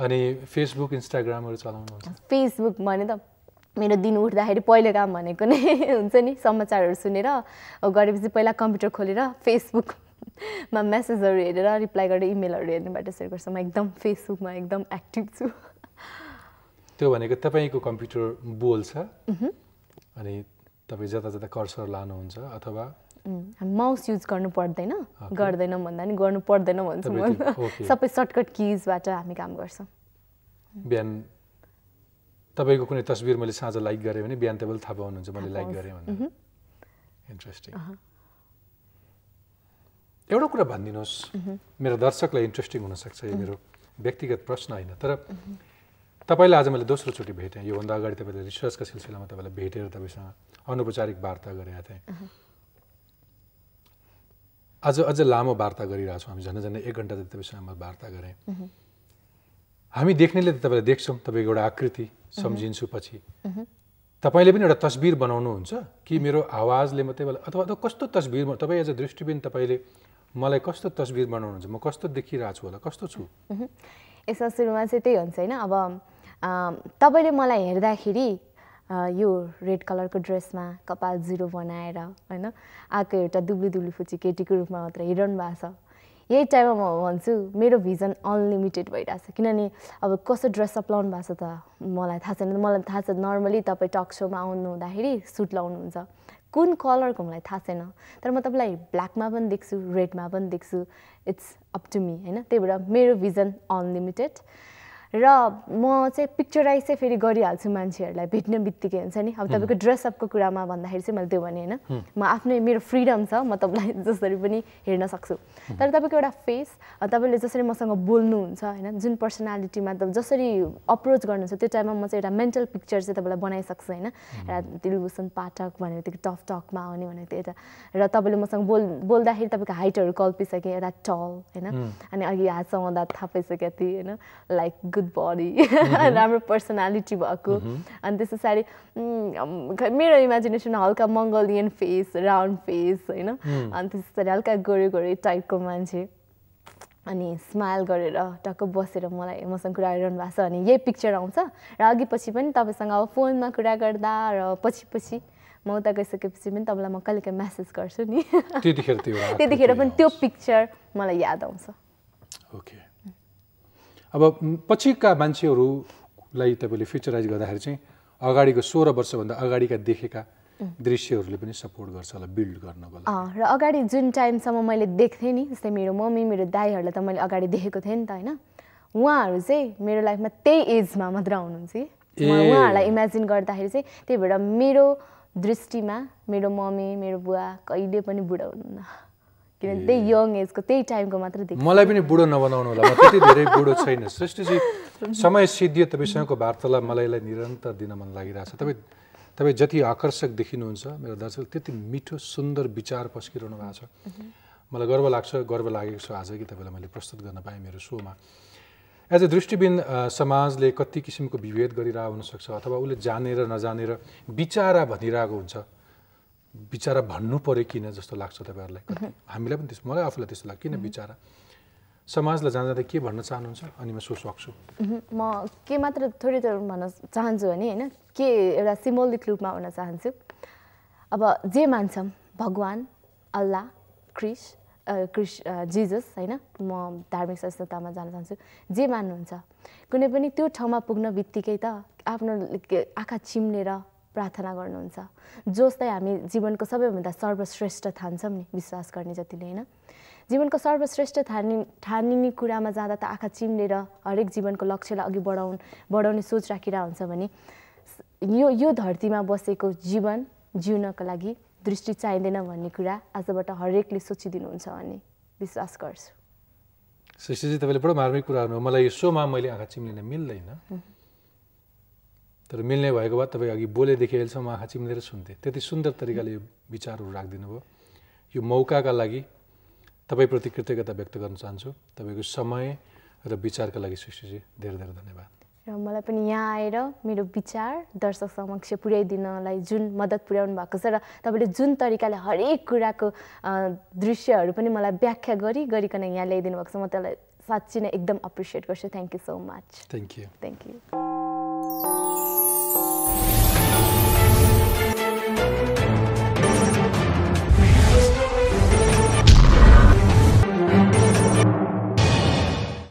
अनि फेसबुक इन्स्टाग्रामहरू चलाउनुहुन्छ फेसबुक भने त मेरो दिन उठ्दाखेरि पहिलो काम भनेको नै हुन्छ नि समाचारहरू सुनेर गरेपछि पहिला कम्प्युटर खोलेर फेसबुकमा मेसेजहरू हेरेर रिप्लाई गरेर इमेलहरू हेर्नेबाट यसरी गर्छु म एकदम फेसबुकमा एकदम एक्टिभ छु त्यो भनेको तपाईको कम्प्युटर बोल्छ अनि तपाई जता जता कर्सर लानुहुन्छ अथवा माउस युज गर्नु पर्दैन गर्दैन भन्दा नि गर्नु पर्दैन भन्छु म सबै सर्टकट किजबाट हामी काम गर्छौं बिहान तपाईको कुनै तस्बिर मैले साँझ लाइक गरे भने बिहान तपाईले थाहा पाउनुहुन्छ मैले लाइक गरे भनेर इन्ट्रेस्टिङ एउटा कुरा भनिदिनुहोस् मेरो दर्शकलाई इन्ट्रेस्टिङ हुन सक्छ यो मेरो व्यक्तिगत प्रश्न हैन तर तपाईलाई आज मैले दोस्रो चोटी भेटेँ यो भन्दा अगाडि तपाईले रिसर्चका सिलसिलामा तपाईलाई भेटेर तपाईसँग अनौपचारिक वार्ता गरेका थिएँ आज अझ लामो वार्ता गरिरहेको छौँ हामी झन् 1 घण्टा जति तपाईसँग वार्ता गरेँ हामी देख्नेले त तपाईलाई देख्छौँ तपाईको एउटा आकृति सम्झिन्छु पछि तपाईले पनि एउटा तस्बिर बनाउनुहुन्छ कि मेरो आवाजले मात्रै अथवा कस्तो तस्बिर तपाई एज अ दृष्टिबिन तपाईले मलाई कस्तो तस्बिर बनाउनुहुन्छ म कस्तो देखिरहेको छु होला कस्तो छु यसमा सुरुमा चाहिँ त्यही हुन्छ हैन अब तपाईले मलाई हेर्दाखेरि यो रेड कलरको ड्रेसमा कपाल जिरो बनाएर हैन आको एउटा दुब्ली दुब्ली फुची केटीको रूपमा मात्र हिरोइन भएको छ यही टाइममा म भन्छु मेरो भिजन अनलिमिटेड भइरहेछ किनभने अब कस्तो ड्रेस अप लाउनु भएको छ त मलाई थाहा छैन मलाई थाहा छ नर्मली तपाईँ टक सोमा आउनु हुँदाखेरि सुट लाउनुहुन्छ कुन कलरको मलाई थाहा छैन तर म तपाईँलाई ब्ल्याकमा पनि देख्छु रेडमा पनि देख्छु इट्स अप टु मी हैन त्यही भएर मेरो भिजन अनलिमिटेड र म चाहिँ पिक्चराइज चाहिँ फेरि गरिहाल्छु मान्छेहरूलाई भेट्ने बित्तिकै हुन्छ नि अब तपाईँको ड्रेसअपको कुरामा भन्दाखेरि चाहिँ मैले त्यो भने होइन म आफ्नै मेरो फ्रिडम छ म तपाईँलाई जसरी पनि हेर्न सक्छु तर तपाईँको एउटा फेस तपाईँले जसरी मसँग बोल्नुहुन्छ होइन जुन पर्सनालिटीमा त जसरी अप्रोच गर्नुहुन्छ त्यो टाइममा म चाहिँ एउटा मेन्टल पिक्चर चाहिँ तपाईँलाई बनाइसक्छु होइन एउटा दिलभूषण पाठक भनेको त्यो टफ टकमा आउने भनेको त्यो एउटा र तपाईँले मसँग बोल्दाखेरि तपाईँको हाइटहरू कल्पिसकेँ एउटा टल होइन अनि अघि हात समाउँदा थाहा पाइसक्यो त्यो होइन लाइक गुड बडी राम्रो पर्सनालिटी भएको अनि त्यस पछाडि मेरो इमेजिनेसन हल्का मङ्गोलियन फेस राउन्ड फेस होइन अनि त्यस पछाडि हल्का गोरे गोरे टाइपको मान्छे अनि स्माइल गरेर टक्क बसेर मलाई मसँग कुरा गरिरहनु भएको छ अनि यही पिक्चर आउँछ र अघि पछि पनि तपाईँसँग अब फोनमा कुरा गर्दा र पछि म उता गइसकेपछि पनि तपाईँलाई म कहिलेकाहीँ म्यासेज गर्छु नि त्यतिखेर पनि त्यो पिक्चर मलाई याद आउँछ ओके अब पछिका मान्छेहरूलाई तपाईँले फिचराइज गर्दाखेरि चाहिँ अगाडिको 16 वर्षभन्दा अगाडिका देखेका दृश्यहरूले पनि सपोर्ट गर्छ होला बिल्ड गर्नको लागि र अगाडि जुन टाइमसम्म मैले देख्थेँ नि जस्तै मेरो मम्मी मेरो दाइहरूलाई त मैले अगाडि देखेको थिएँ नि त होइन उहाँहरू चाहिँ मेरो लाइफमा त्यही एजमा मात्र आउनुहुन्छ कि उहाँहरूलाई इमेजिन गर्दाखेरि चाहिँ त्यही भएर मेरो दृष्टिमा मेरो मम्मी मेरो बुवा कहिले पनि बुढा हुनुहुन्न किनभने त्यही यङ एजको त्यही टाइमको मात्र देख्छु मलाई पनि बुढो नबनाउनु होला म त्यति धेरै बुढो छैन सृष्टिजी समय सिद्धियो तपाईँसँगको वार्तालाप मलाई निरन्तर दिन मन लागिरहेछ तपाईँ जति आकर्षक देखिनुहुन्छ मेरो दर्शक त्यति मिठो सुन्दर विचार पस्किरहनु भएको छ मलाई गर्व लागेको छ आज कि तपाईँलाई मैले प्रस्तुत गर्न पाएँ मेरो सोमा एज अ दृष्टिबिन समाजले कति किसिमको विभेद गरिरहेको हुनसक्छ अथवा उसले जानेर नजानेर विचारा भनिरहेको हुन्छ विचारा भन्नु पर्यो किन जस्तो लाग्छ तपाईहरुलाई हामीलाई पनि त्यस्तो मलाई आफूलाई त्यस्तो लाग्छ किन विचारा समाजलाई जान्दा के भन्न चाहनुहुन्छ अनि म सो सक्छु म के मात्र थोरै भन्न चाहन्छु भने हैन के एउटा सिम्बोलिक रूपमा भन्न चाहन्छु अब जे मान्छौं भगवान अल्लाह क्रिस्ट जिजस होइन, म धार्मिक संस्थामा जान चाहन्छु, जे मान्नुहुन्छ कुनै पनि त्यो ठाउँमा पुग्न बित्तिकै त आफ्नो आँखा चिम्लेर प्रार्थना गर्नुहुन्छ, जसलाई हामी जीवनको सबैभन्दा सर्वश्रेष्ठ ठान्छौँ नि विश्वास गर्ने जतिले होइन। जीवनको सर्वश्रेष्ठ ठानिने कुरामा जाँदा त आँखा चिम्लेर हरेक जीवनको लक्ष्यलाई अघि बढाउने सोच राखिरहेको हुन्छ भने यो धरतीमा बसेको जीवन जिउनको लागि दृष्टि चाहिँदैन भन्ने कुरा आजबाट हरेकले सोचिदिनुहुन्छ भन्ने विश्वास गर्छु। सृष्टिजी तपाईँले बडो मार्मिक कुरा गर्नुभयो। मलाई यो सोमा मैले आँखा चिम्लिन मिल्दैन, तर मिल्ने भएको भए तपाईँ अघि बोलेदेखि अहिलेसम्म आँखा चिम्लेर सुन्थेँ। त्यति सुन्दर तरिकाले यो विचारहरू राखिदिनु भयो। यो मौकाका लागि तपाईँप्रति कृतज्ञता व्यक्त गर्न चाहन्छु। तपाईँको समय र विचारका लागि सृष्टिजी धेरै धेरै धन्यवाद। र मलाई पनि यहाँ आएर मेरो विचार दर्शक समक्ष पुर्याइदिनलाई जुन मद्दत पुर्याउनु भएको छ र तपाईँले जुन तरिकाले हरेक कुराको दृश्यहरू पनि मलाई व्याख्या गरिकन यहाँ ल्याइदिनु भएको छ, म त्यसलाई साँच्चै नै एकदम एप्रिसिएट गर्छु। Thank you so much. Thank you. Thank you.